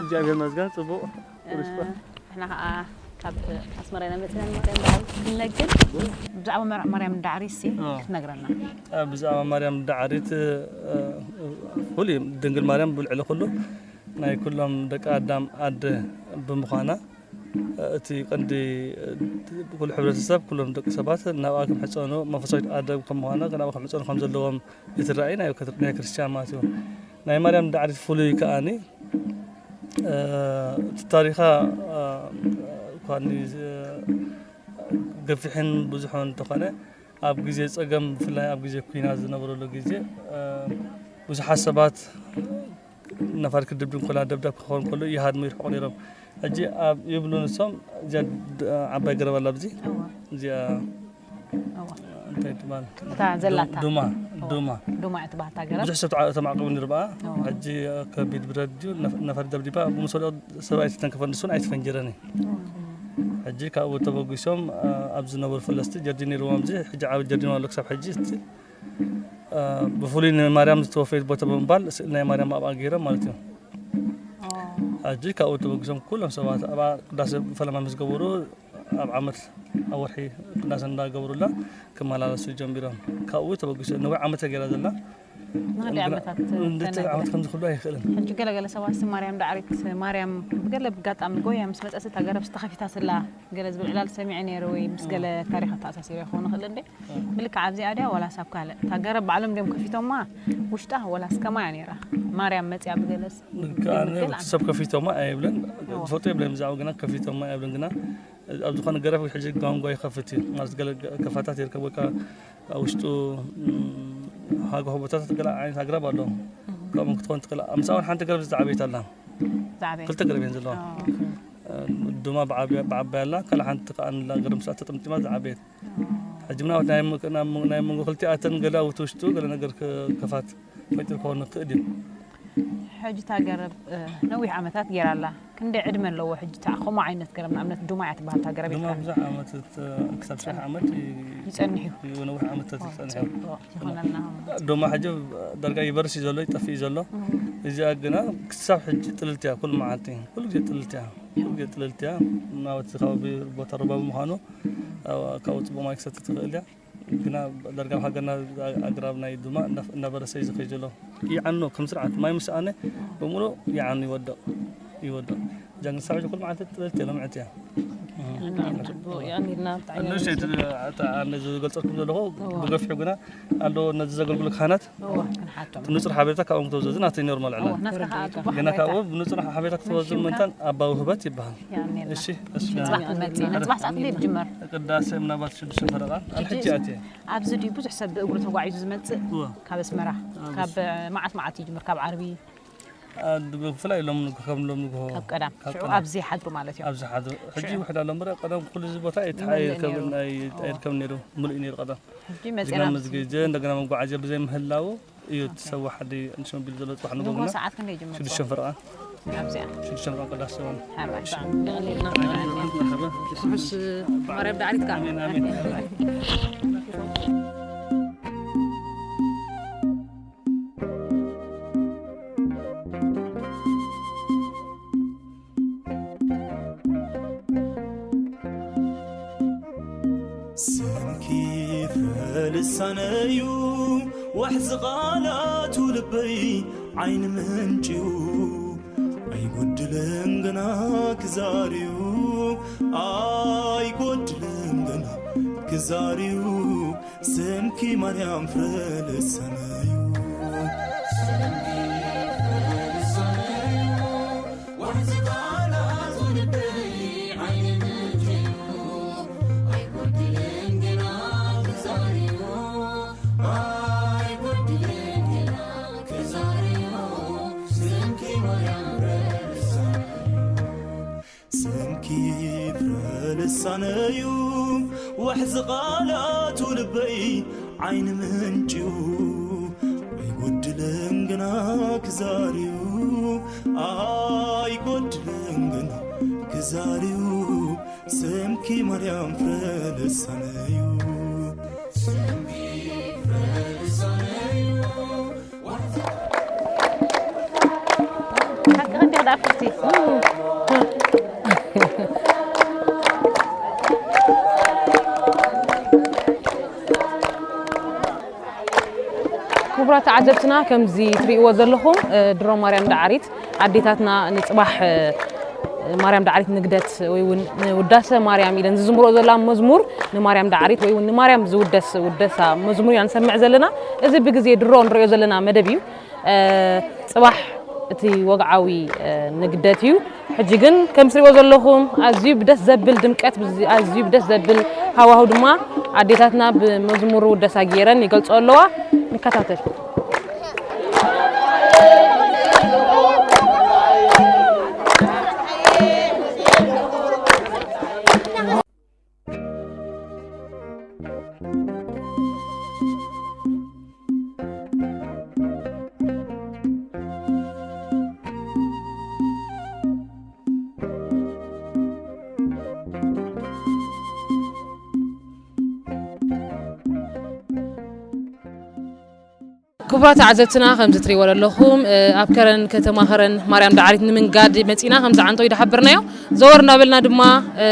እግዚኣብሔር ይመስገን፣ ጽቡቕ። ሪስፖ። ንሕና ከዓ ካብ ኣስመራ ኢና መፂና ንማርያም ዳዕሪት ክንነግር። ብዛዕባ መር- ማርያም ዳዕሪት ሲ እ። ክትነግረና። እ፣ ብዛዕባ ማርያም ዳዕሪት፣ እ፣ ፍሉይ ድንግል ማርያም ብልዕሊ ኩሉ ናይ ኩሎም ደቂ ኣዳም ኣደ ብምዃና፣ እ፣ እቲ ቀንዲ፣ እ፣ ኩሉ ሕብረተሰብ፣ ኩሎም ደቂ ሰባት ናብኣ ክምሕፀኑ፣ መንፈሳዊት ኣደ ከም ምዃና ናብኣ ክምሕፀኑ ከም ዘለዎም እቲ ራእይ ናይ ናይ ክርስቲያን ማለት እዩ። ናይ ማርያም ዳዕሪት ፍሉይ ከኣኒ፣ እ፣ እቲ ታሪኻ፣ እ፣ እኳ ኒ- ገፊሕን ብዙሕን እንተኾነ፣ ኣብ ግዜ ጸገም፣ ብፍላይ ኣብ ግዜ ኲናት ዝነበረሉ ግዜ፣ እ፣ ብዙሓት ሰባት ነፋሪት ክድብድብ እንከላ፣ ደብዳብ ክኸውን ከሎ ይሃድሙ፣ ይርሕቑ ነይሮም። ሕጂ ኣብ ይብሉ ንሶም፣ እዚኣ ድ- ዓባይ ገረብ ኣላ ኣብዚ፣ እዋ፣ እዚኣ እዋ። እንታይ ትበሃል? እታ ዘላታ። ዱማ፣ እዋ። ዱማ። ዱማ እያ ትበሃል እታ ገረብ። ብዙሕ ሰብ ተዓ- ተማዕቂቡ ነይሩ ብኣ። እዋ። ሕጂ ከቢድ ብረት ድዩ፣ ነፍ- ነፋሪት ደብዲባ፣ ብመሰልኦ ሰብ ኣይተተንከፈን፣ ንሱን ኣይተፈንጀረን እዩ። ሕጂ ካብኡ ተበጊሶም፣ እ፣ ኣብ ዝነበሩ ፈለስቲ ጀርዲን ነይርዎም፣ እዚ ሕጂ ዓቢ ጀርዲን ኣሎ ክሳብ ሕጂ፣ እስቲ፣ እ፣ ብፍሉይ ንማርያም ዝተወፈየት ቦታ ብምባል ስእሊ ናይ ማርያም ኣብኣ ገይሮም ማለት እዩ። ኦ፣ ሕጂ ካብኡ ተበጊሶም ኩሎም ሰባት ኣብኣ ቅዳሴ ፈለማ ምስ ገበሩ፣ ኣብ ዓመት ኣብ ወርሒ ቅዳሴ እንዳገበሩላ ክመላለሱ ጀሚሮም። ካብኡ ተበጊሱ ነዊሕ ዓመት ገይራ ዘላ። ንክንደይ ዓመታት እንደ ተነግረ? ዓመት ከም ዝኽሉ ኣይኽእልን። ሕጂ ገለገለ ሰባት ሲ ማርያም ዳዕሪት፣ ማርያም ብገለ ብጋጣሚ ጎያ ምስ መጸት እታ ገረብ ዝተኸፊታ ስላ ገለ ዝብል ዕላል ሰሚዐ ነይረ፣ ወይ ምስ ገለ ታሪኽ ኣተኣሳሲረ ክኸውን ይኽእል እንዴ? ምልክዕ ኣብዚኣ ድያ ዋላስ ኣብ ካልእ? እታ ገረብ ባዕሎም ድዮም ከፊቶማ ውሽጣ ዋላስ ከማያ ነይራ? ማርያም መጺኣ ብገለስ ከኣነ ምግል ሰብ ከፊቶማ ኣይብልን። ዝፈልጦ የብለን ብዛዕባ ግና ከፊቶማ ኣይብልን። ግና ኣብ ዝኾነ ገረብ ሕጂ ጓንጓ ይኸፍት እዩ። ማለት ገለ ከፋታት ይርከብ ወይ ከዓ ኣብ ውሽጡ፣ ም፣ ሃገሆ ቦታታት ገለ ዓይነት ኣግራብ ኣለዎ። ከምኡ ክትኾን ትኽእል። ኣብ ምሳውን ሓንቲ ገረብ ዝዓበየት ኣላ። ዝዓበየ። ክልተ ገረብ እየን ዘለዋ። ኦ። ድማ ብዓብያ-፣ ብዓባይ ኣላ፣ ካልእ ሓንቲ ከዓ ንላ ገረብ ምስኣ ተጠምጢማ ዝዓበየት። ሕጂ ምናልባት ናይ ም-፣ ናይ ም-፣ ናይ መንጎ ክልቲኣተን ገለ ኣብቲ ውሽጡ ገለ ነገር ክ-፣ ከፋት ፈጢሩ ክኸውን ይኽእል እዩ። ሕጂ እታ ገረብ፣ እ፣ ነዊሕ ዓመታት ገይራ ኣላ። ክንደይ ዕድመ ኣለዎ ሕጂ እታ ከምኡ ዓይነት ገረብ? ንኣብነት ዱማ እያ ትበሃል እታ ገረብ ድማ ኢልካኒ። ብዙሕ ዓመት፣ ክሳብ ሽሕ ዓመት ዩ-፣ ይጸንሕ እዩ። ዩ-፣ ነዊሕ ዓመታት ይጸንሕ እዩ። ጽቡቕ ይኾነልና። ድማ ሕጂ ዳርጋ ይበርስ እዩ ዘሎ፣ ይጠፍእ እዩ ዘሎ። እዚኣ ግና ክሳብ ሕጂ ጥልልቲ እያ፣ ኩሉ መዓልቲ፣ ኩሉ ግዜ ጥልልቲ እያ፣ ኩሉ ግዜ ጥልልቲ እያ። ናብቲ ከባቢ ቦታ ሩባ ብምዃኑ፣ ኣብ-፣ ካብኡ ጽቡቕ ማይ ክሰቲ ትኽእል እያ። ግና ዳርጋ ኣብ ሃገርና ኣግራብ ናይ ድማ እናፍ-፣ እናበረሰ እዩ ዝኸይድ ዘሎ። ይዓኖ ከም ስርዓት ማይ ምስ ኣነ ብምሉእ ይዓኑ ይወድቕ፣ ይወድቕ። ጃን ሳዕ ኩሉ መዓልቲ ጥልልቲ እያ፣ ለምዕቲ እያ። ጽቡቕ የቐንየልና ብጣዕሚ ንእሽተይ እቲ፣ እቲ ኣነ ዝገልጸልኩም ዘለኹ ብገፊሑ ግና ኣሎ ነዚ ዘገልግሉ ካህናት እዋ፣ ክንሓቶም። ንጹር ሓበሬታ ካብኦም ክትወዘዙ ናተይ ኖርማል ዕላል። ናትካ ከዓ ጽቡቕ ግና ሓበሬታ። ካብኡ ብንጹር ሓበሬታ ክትወዙ ምእንታን ኣባዊ ህበት ይበሃል። የቐንየልና። እሺ፣ እሺ። ንጽባሕ ክትመጽእ፣ ንጽባሕ ሰዓት ክንደይ ትጅመር? ቅዳሴ ምናልባት ሽዱሽተ ፈረቓ ኣብ ሕጂ ኣትየ። ኣብዚ ድዩ ብዙሕ ሰብ ብእግሩ ተጓዒዙ ዝመጽእ? እወ። ካብ ኣስመራ? ካብ መዓት መዓት ይጅምር? ካብ ዓርቢ? አ፣ ብፍላይ ሎም ንግሆ፣ ከም ሎም ንግሆ። ካብ ቀዳም? ካብ ሽዑ ቀዳም። ኣብዚ ይሓድሩ ማለት እዮም? ኣብዚ ሓድሩ። ሕጂ ውሕድ ኣሎ እምበር ቀደም ኩሉ እዚ ቦታ ይመልእ ይተሓየር ከም ነይሩ። ናይ፣ ኣይርከብን ነይሩ። ምሉእ እዩ ነይሩ ቀደም። ሕጂ እዚ መጺና ግና ምስ ግዜ እንደገና መጓዓዝያ ብዘይምህላዉ እዩ እቲ ሰብ ዋሕዲ ንሽመቢል ዘሎ ጽባሕ ንግሆ ንግሆ ግና ሰዓት ክንደይ ይጅምር? ሽዱሽተ ፈረቓ። ኣብዚኣ? ሽዱሽተ ፈረቓ ቅዳሴ እውን። ሓራይ። ርሑስ ማርያም ዳዕሪት ከዓ ኣሜን፣ ኣሜን። ሰንኪፈ ልሳነዩ ዋሕዚ ቃላቱ ልበይ ዓይኒ ምንጭዩ ኣይጎድልን ግና ክዛርዩ ኣይጎድልን ዛሬው ስምኪ ማርያም ፍረ ልሳነዩ። ስምኪ ፍረ ልሳነዩ፣ ዋሕዚ ቃላቱ ልበይ ዓይኒ ምንጭዩ። ኣይጎድልን ግና ክዛርዩ፣ ኣይጎድልን ግና ክዛርዩ፣ ስምኪ ማርያም ፍረ ልሳነዩ። ክቡራት ተዓዘብትና፣ ከምዚ ትርእይዎ ዘለኹም፣ እ፣ ድሮ ማርያም ዳዓሪት ኣዴታትና ንጽባሕ፣ እ፣ ማርያም ዳዓሪት ንግደት ወይ እውን ንውዳሰ ማርያም ኢለን ዝዝምሮ ዘላ መዝሙር፣ ንማርያም ዳዓሪት ወይ እውን ንማርያም ዝውደስ ውደሳ መዝሙር ኢና ንሰምዕ ዘለና። እዚ ብግዜ ድሮ ንርእዮ ዘለና መደብ እዩ። እ፣ ጽባሕ እቲ ወግዓዊ፣ እ፣ ንግደት እዩ። ሕጂ ግን ከም ትርእይዎ ዘለኹም ኣዝዩ ብደስ ዘብል ድምቀት፣ ብዝ-፣ ኣዝዩ ብደስ ዘብል ሃዋህው ድማ ኣዴታትና ብመዝሙር ውደሳ ገይረን ይገልጾ ኣለዋ። ንከታተል። ክቡራት ተዓዘብትና፣ ከምዚ ትርእይዎ ዘለኹም፣ እ፣ ኣብ ከረን፣ ከተማ ከረን ማርያም ዳዕሪት ንምንጋድ መጺና። ከምዚ ዓንቶ ይድሓብርናዮ። ዘወር እናበልና ድማ፣ እ፣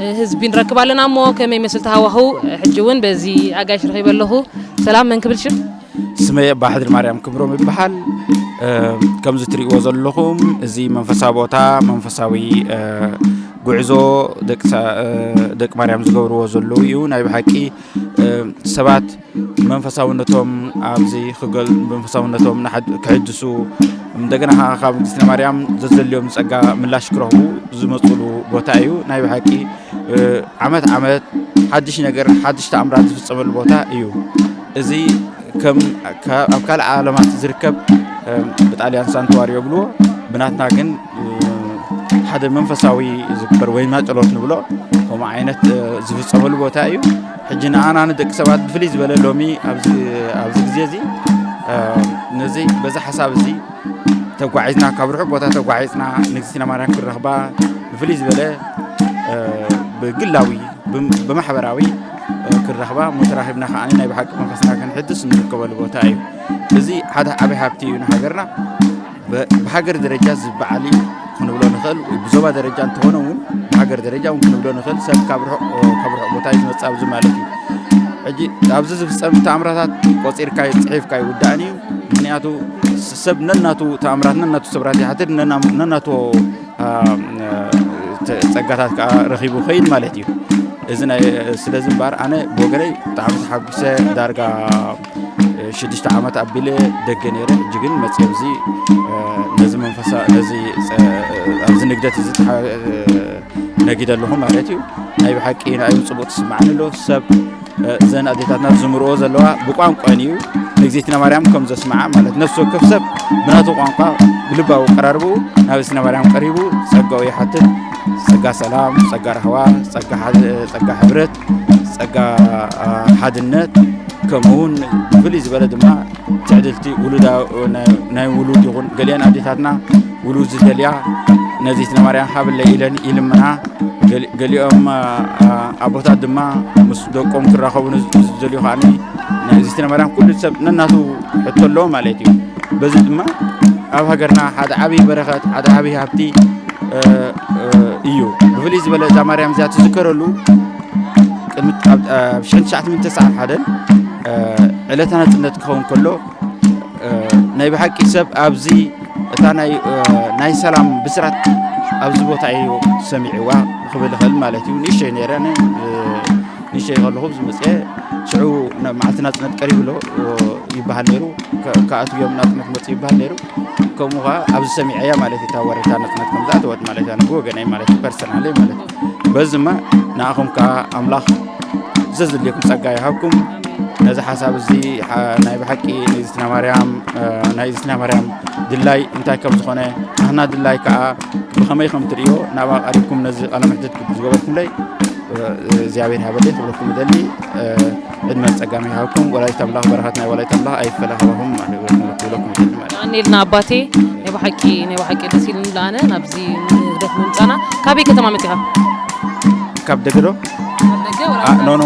እ፣ ህዝቢ ንረክብ ኣለና እሞ፣ ከመይ መስል ተሃዋህው? ሕጂ እውን በዚ ኣጋይሽ ረኺበ ኣለኹ። ሰላም፣ መን ክብል ሽም? ስመይ ኣባ ሓድሪ ማርያም ክብሮም ይበሃል። እ፣ ከምዚ ትርእይዎ ዘለኹም፣ እዚ መንፈሳዊ ቦታ፣ መንፈሳዊ፣ እ፣ ጉዕዞ ደቂ ሳ-፣ እ፣ ደቂ ማርያም ዝገብርዎ ዘለዉ እዩ። ናይ ብሓቂ፣ እ፣ ሰባት መንፈሳውነቶም ኣብዚ ክገል-፣ መንፈሳውነቶም ንሓድ-፣ ክሕድሱ፣ እንደገና ኸዓ ካብ ንግስቲ ማርያም ዘዘልዮም ጸጋ ምላሽ ክረኽቡ ዝመጹሉ ቦታ እዩ። ናይ ብሓቂ፣ እ፣ ዓመት ዓመት ሓድሽ ነገር፣ ሓድሽ ተኣምራት ዝፍጸመሉ ቦታ እዩ። እዚ ከም ካ-፣ ኣብ ካልእ ዓለማት ዝርከብ፣ እ፣ ብጣልያን ሳንቱዋሪ ይብልዎ፣ ብናትና ግን፣ እ፣ ሓደ መንፈሳዊ ዝግበር ወይና ጸሎት ንብሎ፣ ከምኡ ዓይነት፣ እ፣ ዝፍጸመሉ ቦታ እዩ። ሕጂ ንኣና ንደቂ ሰባት ብፍልይ ዝበለ ሎሚ ኣብዚ፣ ኣብዚ ግዜ እዚ፣ እ፣ ነዚ በዚ ሓሳብ እዚ ተጓዒዝና፣ ካብ ርሑቕ ቦታ ተጓዒዝና ንግስቲ ማርያም ክንረኽባ ብፍልይ ዝበለ፣ እ፣ ብግላዊ፣ ብም-፣ ብማሕበራዊ፣ እ፣ ክንረኽባ እሞ ተራኺብና ከኣ ናይ ብሓቂ መንፈስና ክንሕድስ እንርከበሉ ቦታ እዩ። እዚ ሓደ ዓቢ ሃብቲ እዩ ንሃገርና። ብ-፣ ብሃገር ደረጃ ዝበዓል እዩ ክንብሎ ንኽእል፣ ወይ ብዞባ ደረጃ እንተኾነ እውን ብሃገር ደረጃ እውን ክንብሎ ንኽእል። ሰብ ካብ ርሑቕ፣ ካብ ርሑቕ ቦታ እዩ ዝመጽእ ኣብዚ ማለት እዩ። ሕጂ ኣብዚ ዝፍጸም ተኣምራታት ቆጺርካ ጽሒፍካ ይውዳእን እዩ። ምኽንያቱ ስ-፣ ሰብ ነናቱ ተኣምራት፣ ነናቱ ሰብራት ይሓትት፣ ነና-፣ ነናቱ፣ ኣ፣ ተ-፣ ጸጋታት ከኣ ረኺቡ ይኸይድ ማለት እዩ። እዚ ናይ፣ ስለዚ እምበኣር ኣነ ብወገነይ ብጣዕሚ ተሓጒሰ፣ ዳርጋ ሽዱሽተ ዓመት ኣቢለ ደገ ነይረ። ሕጂ ግን መጽየ ኣብዚ፣ እ፣ ነዚ መንፈሳ-፣ ነዚ ጸ-፣ ኣብዚ ንግደት እዚ ተሓ-፣ እ፣ ነጊደ ኣለኹ ማለት እዩ። ናይ ብሓቂ ንኣይ እውን ጽቡቕ ትስምዓኒ ኣሎ። ሰብ፣ እ፣ እዘን ኣዴታትና ዝዝምርዎ ዘለዋ ብቋንቋን እዩ። ንእግዚእትነ ማርያም ከም ዘስምዓ ማለት ነፍሲ ወከፍ ሰብ ብናቱ ቋንቋ ብልባዊ ኣቀራርብኡ ናብ እዝነ ማርያም ቀሪቡ ጸጋኡ ይሓትት። ጸጋ ሰላም፣ ጸጋ ራህዋ፣ ጸጋ ሓ-፣ ጸጋ ሕብረት፣ ጸጋ፣ አ፣ ሓድነት፣ ከምኡ እውን ብፍልይ ዝበለ ድማ ትዕድልቲ ውሉዳ-፣ ናይ፣ ናይ ውሉድ ይኹን፣ ገሊአን ኣዴታትና ውሉድ ዝደልያ ንእግዝእትነ ማርያም ሃብለይ ኢለን ይልምና። ገሊ-፣ ገሊኦም፣ አ፣ አ፣ ኣቦታት ድማ ምስ ደቆም ክራኸቡ ንዝ-፣ ዝደልዩ ከኣ ንእግዝእትነ ማርያም ኩሉ ሰብ ነናቱ ሕቶ ኣለዎ ማለት እዩ። በዚ ድማ ኣብ ሃገርና ሓደ ዓብዪ በረኸት፣ ሓደ ዓብዪ ሃብቲ፣ እ፣ እ፣ እዩ። ብፍልይ ዝበለ እዛ ማርያም እዚኣ ትዝከረሉ ቅድሚ ኣብ፣ ኣብ ሽሕን ትሽዓተ ሚእትን ተስዓን ሓደን፣ እ፣ ዕለተ ናጽነት ክኸውን ከሎ፣ እ፣ ናይ ብሓቂ ሰብ ኣብዚ እታ ናይ፣ እ፣ ናይ ሰላም ብስራት ኣብዚ ቦታ እዩ ሰሚዕዋ ክብል ይኽእል ማለት እዩ። ንእሽተይ ነይረ ኣነ፣ እ፣ ንእሽተይ ከለኹ ዝመፅአ ሽዑ ነ- መዓልቲ ናፅነት ቀሪቡ ኣሎ ይበሃል ነይሩ። ከ- ከኣትው እዮም ናፅነት መፅእ ይበሃል ነይሩ። ከምኡ ከዓ ኣብዚ ሰሚዐያ ማለት እዩ። እታ ወረታ ናፅነት ከም ዝኣተወት ማለት እያ ብወገነይ ማለት እዩ፣ ፐርሰናለይ ማለት እዩ። በዚ ድማ ንኣኹም ከዓ ኣምላኽ ዘዝድልየኩም ጸጋ ይሃብኩም። ነዚ ሓሳብ እዚ ሓ- ናይ ብሓቂ ንእግዝእትነ ማርያም እ፣ ናይ እግዝእትነ ማርያም ድላይ እንታይ ከም ዝኾነ፣ ናህና ድላይ ከዓ ብኸመይ ከም ትርእዮ ናብኣ ቀሪብኩም ነዚ ቃለ መሕትት ዝገበርኩምለይ እግዚኣብሔር ሃበለይ ክብለኩም እደሊ። ዕድመን ጸጋም ይሃብኩም። ወላዲት ኣምላኽ በረኸት ናይ ወላዲት ኣምላኽ ኣይፈላኸባኹም ማለት ክብለኩም እደሊ ማለት። የቐንየልና ኣባቴ። ናይ ብሓቂ ናይ ብሓቂ ደስ ኢሉኒ ኣነ ናብዚ ንግደት ምምጻና። ካበይ ከተማ መጺኻ? ካብ ደገ ዶ? ካብ ደገ ወላ ኖ ኖ፣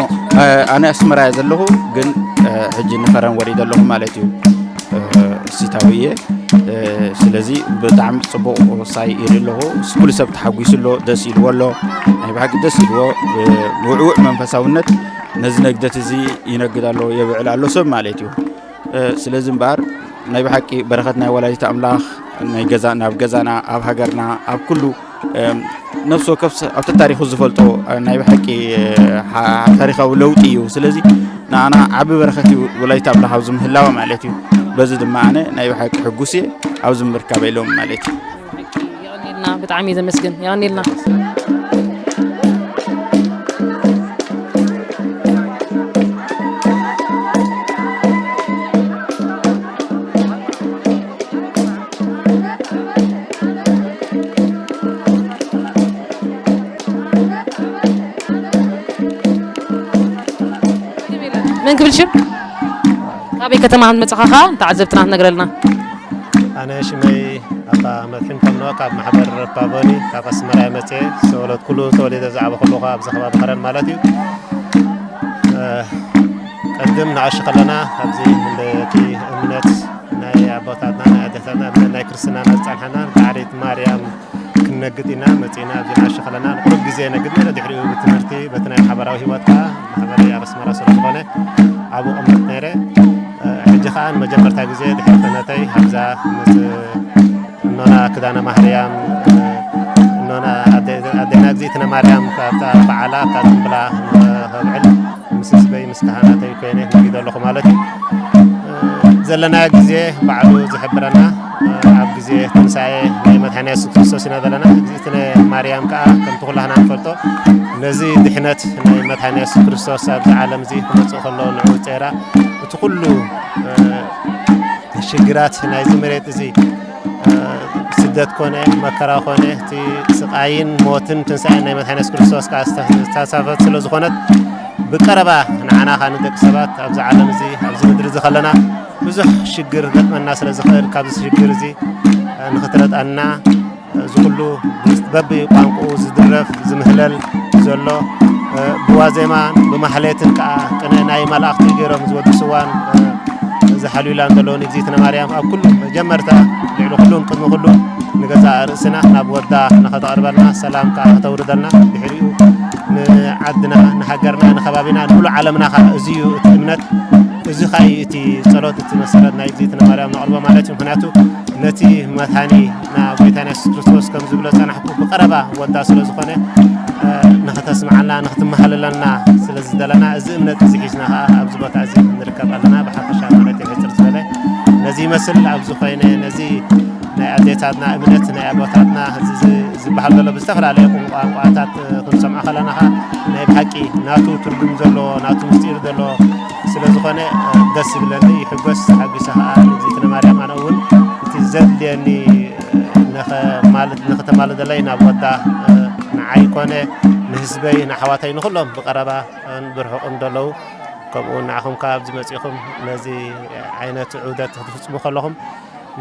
ኣነ ኣስመራ እየ ዘለኹ፣ ግን ሕጂ ንፈረን ወሪደ ኣለኹ ማለት እዩ። ሲታዊ እየ። ስለዚ ብጣዕሚ ጽቡቕ ሳይ ኢሉ ኣለኹ። ኩሉ ሰብ ተሓጒሱ ኣሎ፣ ደስ ኢልዎ ኣሎ። ናይ ብሓቂ ደስ ኢልዎ፣ ብውዕውዕ መንፈሳውነት ነዚ ነግደት እዚ ይነግድ ኣሎ፣ የብዕል ኣሎ ሰብ ማለት እዩ። ስለዚ እምበኣር ናይ ብሓቂ በረኸት ናይ ወላዲት ኣምላኽ ናይ ገዛ ናብ ገዛና፣ ኣብ ሃገርና፣ ኣብ ኩሉ ነፍሲ ወከፍ ሰብ ኣብቲ ታሪኹ ዝፈልጦ ናይ ብሓቂ ታሪኻዊ ለውጢ እዩ። ስለዚ ንኣና ዓቢ በረኸት እዩ ወላዲት ኣምላኽ ኣብዚ ምህላዋ ማለት እዩ። በዚ ድማ ኣነ ናይ ብሓቂ ሕጉስ እየ ኣብዚ ምርካበይ ሎም ማለት እዩ። የቐንየልና፣ ብጣዕሚ እየ ዘመስግን። የቐንየልና። መን ክብል ሽም? ካበይ ከተማ ከም ዝመጻኻ ንተዓዘብትና ክትነግረልና። ኣነ ሽመይ ኣባ መድሕን ከምኖ ካብ ማሕበር ፓቮኒ ካብ ኣስመራ እየ መጽኤ። ዝተወለድኩሉ ተወሊደ ዝዓበኹሉ ከኣ ኣብዚ ከባቢ ከረን ማለት እዩ። እ፣ ቅድም ንኣሽ ከለና ኣብዚ ነቲ እምነት ናይ ኣቦታትና ናይ ኣዴታትና እምነት ናይ ክርስትናና ዝጸንሐና ዳዕሪት ማርያም ክንነግድ ኢና መጺእና። ኣብዚ ንኣሽ ከለና ንቁሩብ ግዜ ነግድ ነይረ። ድሕሪኡ ብትምህርቲ በቲ ናይ ማሕበራዊ ህይወት ከኣ ማሕበረይ ኣብ ኣስመራ ስለ ዝኾነ ኣብኡ እቕመጥ ነይረ። ሕጂ ኸኣ ንመጀመርታ ግዜ ድሕሪ ክህነተይ ኣብዛ ምስ እኖና ክዳነ ማርያም፣ እኖና ኣደ-፣ ኣዴና እግዚኣብነ ማርያም ካብታ በዓላ ኣብታ ጽምብላ ከብዕል ምስ ህዝበይ ምስ ካህናተይ ኮይነ ነጊደ ኣለኹ ማለት እዩ። ዘለናዮ ግዜ ባዕሉ ዝሕብረና፣ ኣብ ግዜ ትንሳኤ ናይ መድሓኒና የሱስ ክርስቶስ ኢና ዘለና። እግዚኣብነ ማርያም ከኣ ከምቲ ኩላህና ንፈልጦ ነዚ ድሕነት ናይ መድሓኒና የሱስ ክርስቶስ ኣብዚ ዓለም እዚ ክመጽእ ከሎ ንዕኡ ጸይራ እቲ ኩሉ፣ እ፣ ሽግራት ናይዚ መሬት እዚ፣ እ፣ ስደት ኮነ መከራ ኮነ እቲ ስቓይን ሞትን ትንሳኤን ናይ መድሓኒና የሱስ ክርስቶስ ከኣ ዝተ-፣ ዝተሳተፈት ስለ ዝኾነት ብቀረባ ንዓና ኸኣ ንደቂ ሰባት ኣብዚ ዓለም እዚ ኣብዚ ምድሪ እዚ ከለና ብዙሕ ሽግር ገጥመና ስለ ዝኽእል ካብዚ ሽግር እዚ፣ እ፣ ንኽትረድኣና እዚ ኩሉ በቢ ቋንቋኡ ዝድረፍ ዝምህለል ዘሎ፣ እ፣ ብዋዜማን ብማሕሌትን ከኣ ቅነ ናይ መላእኽቲ ገይሮም ዝወድስዋን፣ እ፣ ዝሓልዩላን ዘለዉ ንእግዚእትነ ማርያም ኣብ ኩሉ መጀመርታ ልዕሊ ኩሉን ቅድሚ ኩሉ ንገዛእ ርእስና ናብ ወዳ ንኸተቕርበልና ሰላም ከኣ ከተውርደልና ድሕሪኡ ንዓድና ንሃገርና ንኸባቢና ንሙሉእ ዓለምና ከኣ እዚ እዩ እቲ እምነት። እዚ ኸኣ እዩ እቲ ጸሎት እቲ መሰረት ናይ እግዚኣብነ ማርያም ነቕርቦ ማለት እዩ። ምኽንያቱ ነቲ መድሓኒና ጎይታና የሱስ ክርስቶስ ከም ዝብሎ ጸናሕኩ ብቐረባ ወዳ ስለ ዝኾነ፣ እ፣ ንኽተስምዓልና ንኽትመሃለለልና ስለ ዝደለና እዚ እምነት እዚ ሒዝና ኸኣ ኣብዚ ቦታ እዚ ንርከብ ኣለና። ብሓፈሻ ማለት እዩ ሕጽር ዝበለ ነዚ ይመስል። ኣብዚ ኮይነ ነዚ ናይ ኣዴታትና እምነት ናይ ኣቦታትና እዚ ዝ-፣ ዝበሃል ዘሎ ብዝተፈላለየ ቋንቋታት ክንሰምዖ ከለና ኸኣ ናይ ብሓቂ ናቱ ትርጉም ዘለዎ ናቱ ምስጢር ዘለዎ ስለ ዝኾነ ደስ ይብለኒ፣ ይሕጎስ፣ ተሓጒሰ ኸኣ ንእግዚእትነ ማርያም ኣነ እውን እቲ ዘድልየኒ ንኸማልድ-፣ ንኽተማልደለይ ናብ ወዳ ንዓይ ኮነ ንህዝበይ ንኣሕዋተይ ንኹሎም ብቐረባ ብርሑቕን ዘለዉ ከምኡ እውን ንዓኹም ካብ ኣብዚ መጺኹም ነዚ ዓይነት ዑደት ክትፍጽሙ ከለኹም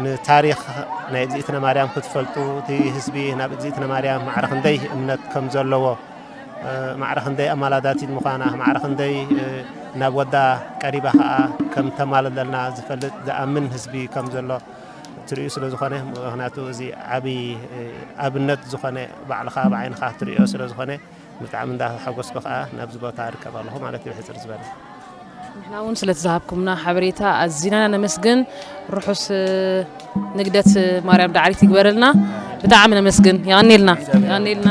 ንታሪኽ ናይ እግዚኣብነ ማርያም ክትፈልጡ፣ እቲ ህዝቢ ናብ እግዚኣብነ ማርያም ማዕረ ክንደይ እምነት ከም ዘለዎ፣ እ፣ ማዕረ ክንደይ ኣማላዳቲት ምዃና፣ ማዕረ ክንደይ፣ እ፣ ናብ ወዳ ቀሪባ ኸኣ ከም ተማልደልና ዝፈልጥ ዝኣምን ህዝቢ ከም ዘሎ ትርእዩ ስለ ዝኾነ፣ ምኽንያቱ እዚ ዓብዪ፣ እ፣ ኣብነት ዝኾነ ባዕልኻ ብዓይንኻ ትርእዮ ስለ ዝኾነ፣ ብጣዕሚ እንዳሓጎስኩ ኸኣ ናብዚ ቦታ እርከብ ኣለኹ ማለት እዩ፣ ብሕጽር ዝበለ። ንሕና እውን ስለቲ ዝሃብኩምና ሓበሬታ ኣዚና ኢና ነመስግን። ርሑስ ንግደት ማርያም ዳዕሪት ይግበረልና። ብጣዕሚ ነመስግን። የቐንየልና። የቐንየልና።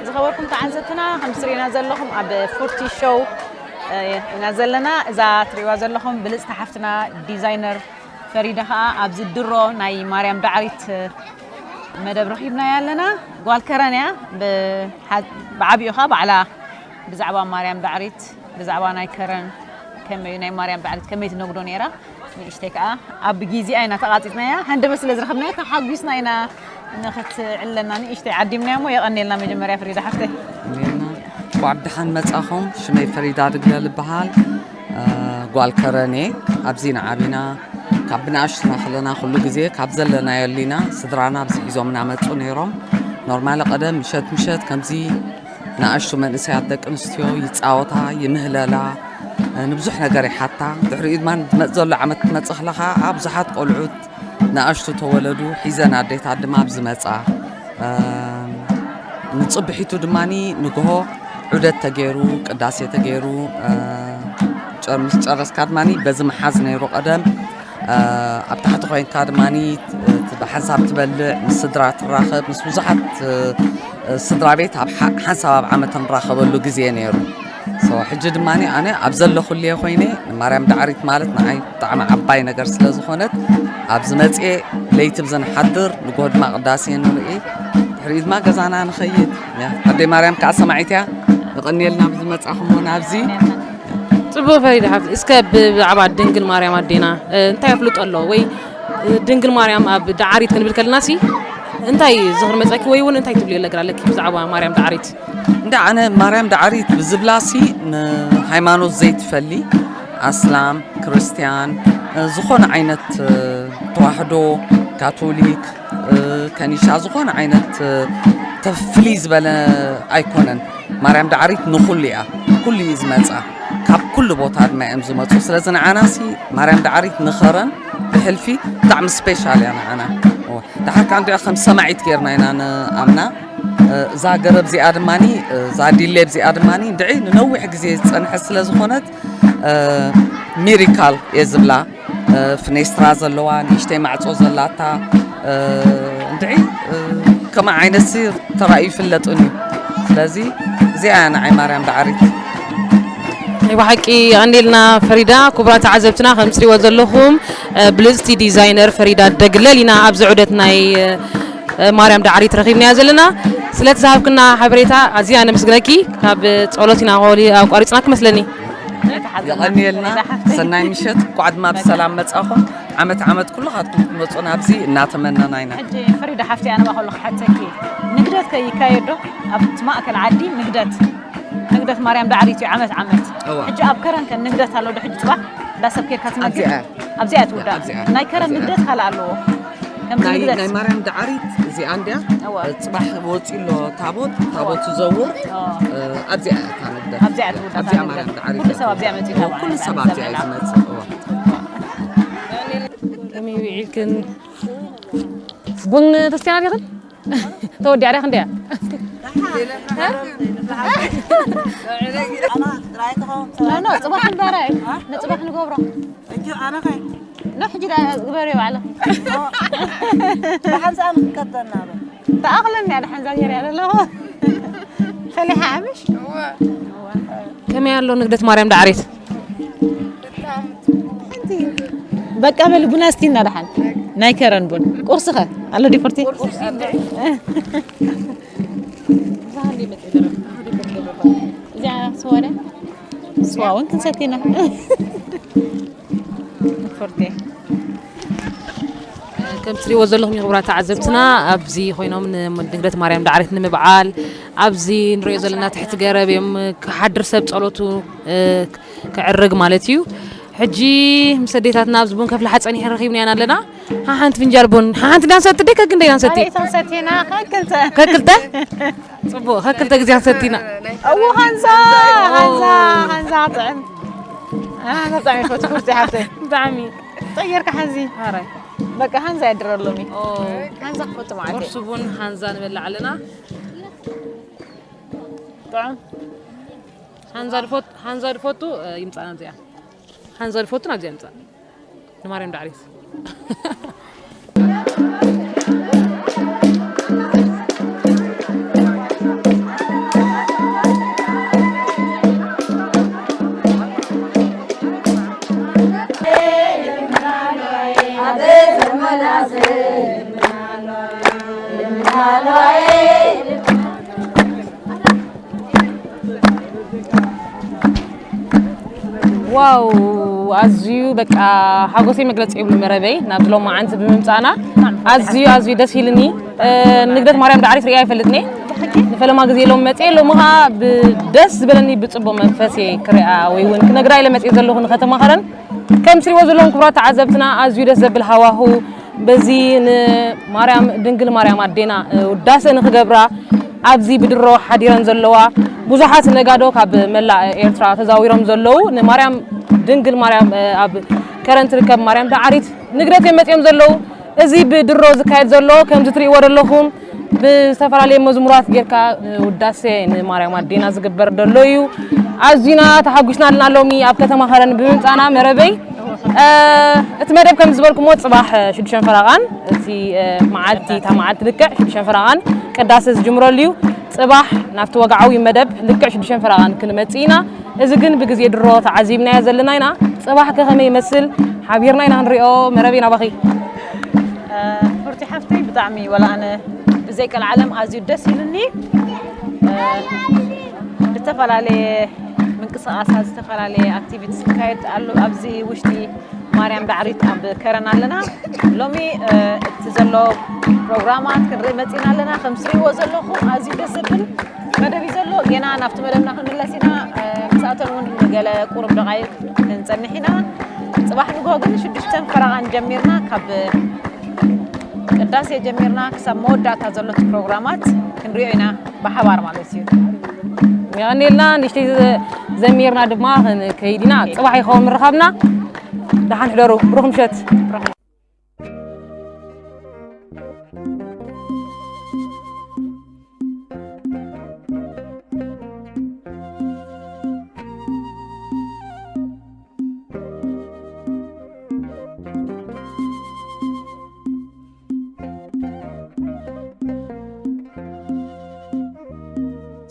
ዝኸበርኩም ተዓዘብትና፣ ከም ትርእዩና ዘለኹም ኣብ ፎርቲ ሾው ኢና ዘለና። እዛ ትርእይዋ ዘለኹም ብልጽቲ ሓፍትና ዲዛይነር ፈሪዳ ከኣ ኣብዚ ድሮ ናይ ማርያም ዳዕሪት መደብ ረኺብናያ ኣለና። ጓል ከረን እያ። ብሓ-፣ ብዓቢኡ ከኣ ባዕላ ብዛዕባ ማርያም ዳዕሪት፣ ብዛዕባ ናይ ከረን ከመይ እዩ፣ ናይ ማርያም ዳዕሪት ከመይ ትነግዶ ነይራ። ንእሽተይ ከኣ ኣብ ግዜኣ ኢና ተቓጺጽናያ። ሃንደበት ስለ ዝረኸብናያ ተሓጒስና ኢና ንኽትዕለና ንእሽተይ ዓዲምናያ እሞ የቐንየልና። መጀመርያ ፍሪዳ ሓፍተይ። እኔና እንኳዕ ብደሓን መጻኹም። ሽመይ ፈሪዳ ድግለል እበሃል። እ፣ ጓል ከረን እየ። ኣብዚ ኢና ዓቢና። ካብ ብንኣሽቱና ከለና ኩሉ ግዜ ካብ ዘለናዮ ኣሊና ስድራና ኣብዚ ሒዞምና መጹ ነይሮም። ኖርማሊ ቀደም ምሸት ምሸት ከምዚ ንኣሽቱ መንእሰያት ደቂ ኣንስትዮ ይጻወታ፣ ይምህለላ፣ እ፣ ንብዙሕ ነገር ይሓታ። ድሕሪኡ ድማ ንዝመጽእ ዘሎ ዓመት ክትመጽእ ከለኻ ኣብ ብዙሓት ቆልዑት ንኣሽቱ ተወለዱ፣ ሒዘን ኣዴታት ድማ ኣብዚ መጻ። እ፣ ንጽብሒቱ ድማኒ ንግሆ ዑደት ተገይሩ፣ ቅዳሴ ተገይሩ፣ እ፣ ጨር-፣ ምስ ጨረስካ ድማኒ በዚ መሓዝ ነይሩ ቀደም። እ፣ ኣብ ታሕቲ ኮይንካ ድማኒ፣ እ፣ ት-፣ ብሓንሳብ ትበልዕ፣ ምስ ስድራ ትራኸብ፣ ምስ ብዙሓት፣ እ፣ እ፣ ስድራ ቤት ኣብ ሓ-፣ ሓንሳብ ኣብ ዓመት እንራኸበሉ ግዜ ነይሩ። ሶ፣ ሕጂ ድማኒ ኣነ ኣብ ዘለኹልየ ኮይነ ንማርያም ዳዕሪት ማለት ንዓይ ብጣዕሚ ዓባይ ነገር ስለ ዝኾነት፣ ኣብዚ መጽኤ ለይቲ ብዘንሓድር፣ ንግሆ ድማ ቅዳሴ ንርኢ፣ ድሕሪኡ ድማ ገዛና ንኸይድ። ያ፣ ኣደይ ማርያም ከኣ ሰማዒት እያ። የቐንየልና ብዝመጻኹሞ ናብዚ። ጽቡቕ ፈሪዳ ሓፍቲ፣ እስከ ብዛዕባ ድንግል ማርያም ኣዴና፣ እ፣ እንታይ ኣፍልጦ ኣሎ? ወይ፣ እ፣ ድንግል ማርያም ኣብ ዳዕሪት ክንብል ከለናሲ፣ እንታይ ዝኽሪ መጸኪ ወይ እውን እንታይ ትብልዮ ነገር ኣለኪ ብዛዕባ ማርያም ዳዕሪት? እንዳ ኣነ ማርያም ዳዕሪት ብዝብላሲ ንሃይማኖት ዘይትፈሊ፣ ኣስላም፣ ክርስትያን፣ እ፣ ዝኾነ ዓይነት፣ እ፣ ተዋህዶ፣ ካቶሊክ፣ እ፣ ከኒሻ፣ ዝኾነ ዓይነት፣ እ፣ ተፍልይ ዝበለ ኣይኮነን። ማርያም ዳዕሪት ንኹሉ እያ። ኩሉ እዩ ዝመጻ። ካብ ኩሉ ቦታ ድማ እዮም ዝመጹ። ስለዚ ንዓናሲ ማርያም ዳዕሪት ንኸረን ብሕልፊ ብጣዕሚ ስፔሻል እያ ንዓና። እወ። ደሓር ከኣ እንዲኣ ከም ሰማዒት ጌርና ኢና ንኣምና። እ፣ እዛ ገረብ እዚኣ ድማኒ፣ እዛ ዲሌብ እዚኣ ድማኒ እንድዒ ንነዊሕ ግዜ ዝጸንሐት ስለ ዝኾነት፣ እ፣ ሚሪካል እየ ዝብላ። እ፣ ፍኔስትራ ዘለዋ፣ ንእሽተይ ማዕጾ ዘላታ፣ እ፣ እንድዒ፣ እ፣ ከምኣ ዓይነትሲ ተራእዩ ይፍለጥን እዩ። ስለዚ እዚኣ እያ ንዓይ ማርያም ዳዕሪት። ናይ ብሓቂ የቐንየልና ፈሪዳ። ክቡራት ተዓዘብትና፣ ከም ትሪእዎ ዘለኹም፣ እ፣ ብልጽቲ ዲዛይነር ፈሪዳ ደግለል ኢና ኣብዚ ዑደት ናይ፣ እ፣ ማርያም ዳዕሪት ረኺብናያ ዘለና። ስለቲ ዝሃብክና ሓበሬታ ኣዝያ ነመስግነኪ። ካብ ጸሎት ኢና ኮሊ ኣቋሪጽናኪ መስለኒ። የቐንየልና። ሰናይ ምሸት። እንኳዕ ድማ ብሰላም መጻኹም። ዓመት ዓመት ኩልኻትኩም ክትመጹ ናብዚ እናተመነና ኢና። ሕጂ ፈሪዳ ሓፍቲ፣ ኣነ ባ ከሎ ክሓተኪ፣ ንግደት ከ ይካየድ ዶ? ኣብቲ ማእከል ዓዲ ንግደት፣ ንግደት ማርያም ዳዕሪት እዩ ዓመት ዓመት። እዋ። ሕጂ ኣብ ከረን ከ ንግደት ኣሎ ዶ? ሕጂ ጽባሕ እንዳ ሰብ ኬድካ ትነግድ? ኣብዚኣ። ኣብዚኣ ትውዳእ። ኣብዚኣ። ናይ ከረን ኣብዚኣ። ንግደት ካልእ ኣለዎ። ከምዚ ናይ፣ ንግደት። ናይ ማርያም ዳዕሪት እዚኣ እንድያ። እዋ። ጽባሕ ወጺኡ ኣሎ ታቦት፣ ታቦት እዋ። ዝዘውር፣ እዋ። እ፣ ኣብዚኣ እያ እታ ንግደት። ኣብዚኣ ትውዳእ ኣብዚኣ እታ ማርያም ንግደት። ዳዕሪት ኩሉ ሰብ ኣብዚኣ መጺኡ እዋ፣ ታቦት ኩሉ ሰብ ኣብዚኣ እዩ ዝመጽእ። እዋ። ከመይ ውዒልክን? ቡን ተስትያና ዲኽን? ተወዲኣ ዲኽን ድያ? ኖ፣ ኖ፣ ጽባሕ ንበረ። ንጽባሕ ንገብሮ። ሕጂ ኣነ ኸ? ኖ፣ ሕጂ ደኣ ግበርዮ ባዕልኺ። ደሓን ሰኣን ክንከደና በል። ተኣኽለኒ እያ ደሓን እዛ ጌርያ ዘለኹ። ፈሊሓ ኣምሽ? እወ። ከመይ ኣሎ ንግደት ማርያም ዳዕሬት? በቃ በል ቡና እስቲና ደሓን። ናይ ከረን ቡን። ቁርሲ ኸ? ኣሎ ዲፖርቲ? እዚኣ ስዋ ድያ? ስዋ እውን ክንሰቲ ኢና። ዲፖርቲ። ከም ትሪእዎ ዘለኹም ክቡራት ተዓዘብትና፣ ኣብዚ ኮይኖም ንድንግለት ማርያም ዳዕሪት ንምብዓል ኣብዚ ንሪኦ ዘለና ትሕቲ ገረብ እዮም ክሓድር ሰብ ጸሎቱ እ፣ ክዕርግ ማለት እዩ። ሕጂ ምስ ኣዴታትና ኣብዚ ቡን ከፍልሓ ጸኒሐ ረኺብናየን ኣለና። ሓሓንቲ ፍንጃል ቡን፣ ሓሓንቲ ዳንሰቲ ደይ ከግንደይ ዳንሰቲ? ካልኣይተን ሰቲና ከክልተ። ከክልተ? ጽቡቕ፣ ከክልተ ግዜ ሰቲና። እዎ፣ ሃንዛ፣ ሃንዛ፣ ሃንዛ ጥዕም። ኣነ ብጣዕሚ ይፈትዎ፣ ክብርቲ ሓፍተይ። ብጣዕሚ። ጠየርካ ሓንዚ። ሓራይ። በቃ ሃንዛ የድረሎሚ። ኦ። ሃንዛ ክፈቱ ማለት እዩ። ቁርሲ ቡን ሃንዛ ንበልዕ ኣለና። ጥዑም። ሃንዛ ዝፈቱ፣ ሃንዛ ዝፈቱ፣ እ፣ ይምጻና እዚኣ። ሃንዛ ዝፈቱ ናብዚኣ ይምጻእ። ንማርያም ዳዕሪት። ዋው፣ ኣዝዩ በቃ ሓጎሰይ መግለጺ የብሉ መረበይ፣ ናብዚ ሎማዓንቲ ብምምጻእና ኣዝዩ፣ ኣዝዩ ደስ ኢልኒ። እ፣ ንግደት ማርያም ዳዕሪት ርእያ ኣይፈልጥኒ። ንፈለማ ግዜ ሎም መጽየ፣ ሎሚ ኸኣ ብደስ ዝበለኒ ብጽቡቕ መንፈስ እየ ክሪኣ ወይ እውን ክነግራ ኢለ መጽየ ዘለኹ ንከተማ ኸረን። ከም ትሪእዎ ዘለኹም ክቡራት ተዓዘብትና፣ ኣዝዩ ደስ ዘብል ሃዋሁ፣ በዚ ንማርያም፣ ድንግል ማርያም ኣዴና፣ እ፣ ውዳሴ ንኽገብራ ኣብዚ ብድሮ ሓዲረን ዘለዋ ብዙሓት ነጋዶ ካብ መላእ ኤርትራ ተዛዊሮም ዘለዉ፣ ንማርያም፣ ድንግል ማርያም፣ እ፣ ኣብ ከረን ትርከብ ማርያም ዳዕሪት ንግደት እዮም መጺኦም ዘለዉ። እዚ ብድሮ ዝካየድ ዘሎ ከምዚ ትርእይዎ ዘለኹም ብዝተፈላለየ መዝሙራት ጌርካ፣ እ፣ ውዳሴ ንማርያም ኣዴና ዝግበር ዘሎ እዩ። ኣዝዩና ተሓጒስና ኣለና ሎሚ ኣብ ከተማ ከረን ብምምጻና መረበይ። እ፣ እቲ መደብ ከም ዝበልኩሞ ጽባሕ ሽዱሽተ ፈረቓን እቲ፣ እ፣ መዓልቲ፣ እታ መዓልቲ ልክዕ ሽዱሽተ ፈረቓን ቅዳሴ ዝጅምረሉ እዩ። ጽባሕ ናብቲ ወግዓዊ መደብ ልክዕ ሽዱሽተ ፈረቓን ክንመጽእ ኢና። እዚ ግን ብግዜ ድሮ ተዓዚብናዮ ዘለና ኢና። ጽባሕ ከ ከመይ ይመስል? ሓቢርና ኢና ክንሪኦ። መረበይ ናባኺ። እ፣ ፍርቲ ሓፍተይ፣ ብጣዕሚ ወላ ኣነ ብዘይ ቀልዓለም ኣዝዩ ደስ ኢሉኒ። እ፣ ብዝተፈላለየ ምንቅስቓሳት፣ ዝተፈላለየ ኣክቲቪቲስ ክካየድ ኣሎ ኣብዚ ውሽጢ ማርያም ዳዕሪት ኣብ ከረን ኣለና። ሎሚ፣ እ፣ እቲ ዘሎ ፕሮግራማት ክንርኢ መጺና ኣለና። ከም ትርእይዎ ዘለኹም ኣዝዩ ደስ ዘብል መደብ እዩ ዘሎ። ጌና ናብቲ መደብና ክንምለስ ኢና። እ፣ ምስኣቶም እውን ገለ ቁሩብ ደቓይቕ ክንጸንሕ ኢና። ጽባሕ ንግሆ ግን ሽዱሽተን ፈረቓን ጀሚርና፣ ካብ ቅዳሴ ጀሚርና ክሳብ መወዳእታ ዘሎ እቲ ፕሮግራማት ክንሪኦ ኢና ብሓባር ማለት እዩ። የቐንየልና፣ ንእሽተይ ዘ-፣ ዘሚርና ድማ ክንከይድ ኢና። ጽባሕ ይኸውን ምርኻብና። ደሓን ሕደሩ። ብሩኽ ምሸት።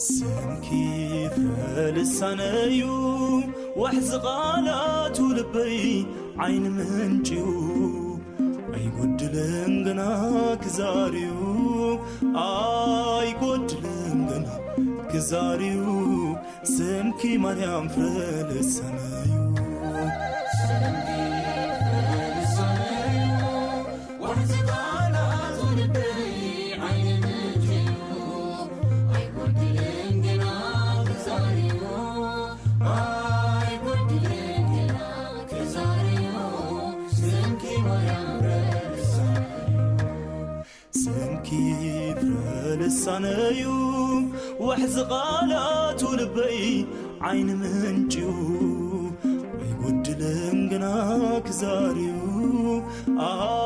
ስምኪ ፍረ ልሳነዩ፣ ወሕዚ ቃላቱ ልበይ ዓይኒ ምንጭዩ። ኣይጎድልን ግና ክዛርዩ፣ ኣይጎድልን ግና ክዛርዩ። ስምኪ ማርያም ፍረ ልሳነዩ። ስምኪ ፍረ ልሳነዩ፣ ወሕዚ ቃላቱ ልበይ ዓይኒ ምንጭዩ። ኣይጎድልን ግና ክዛርዩ፣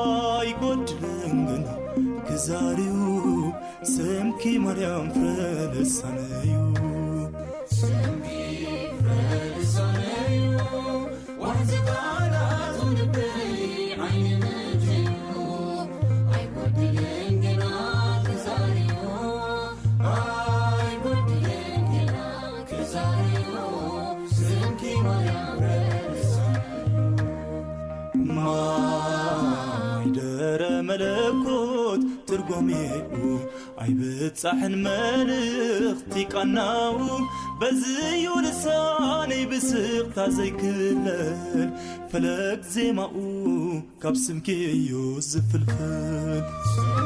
ኣይጎድልን ግና ክዛርዩ። ስምኪ ማርያም ፍረ ልሳነዩ። ማይደረ መለኮት ትርጓሜኡ ኣይብጻሕን መልእኽቲ ቃናኡ፣ በዝዩ ልሳነይ ብስቕታ ዘይክለል ፈለግ ዜማኡ። ካብ ስምኪ እዩ ዝፍልፍል።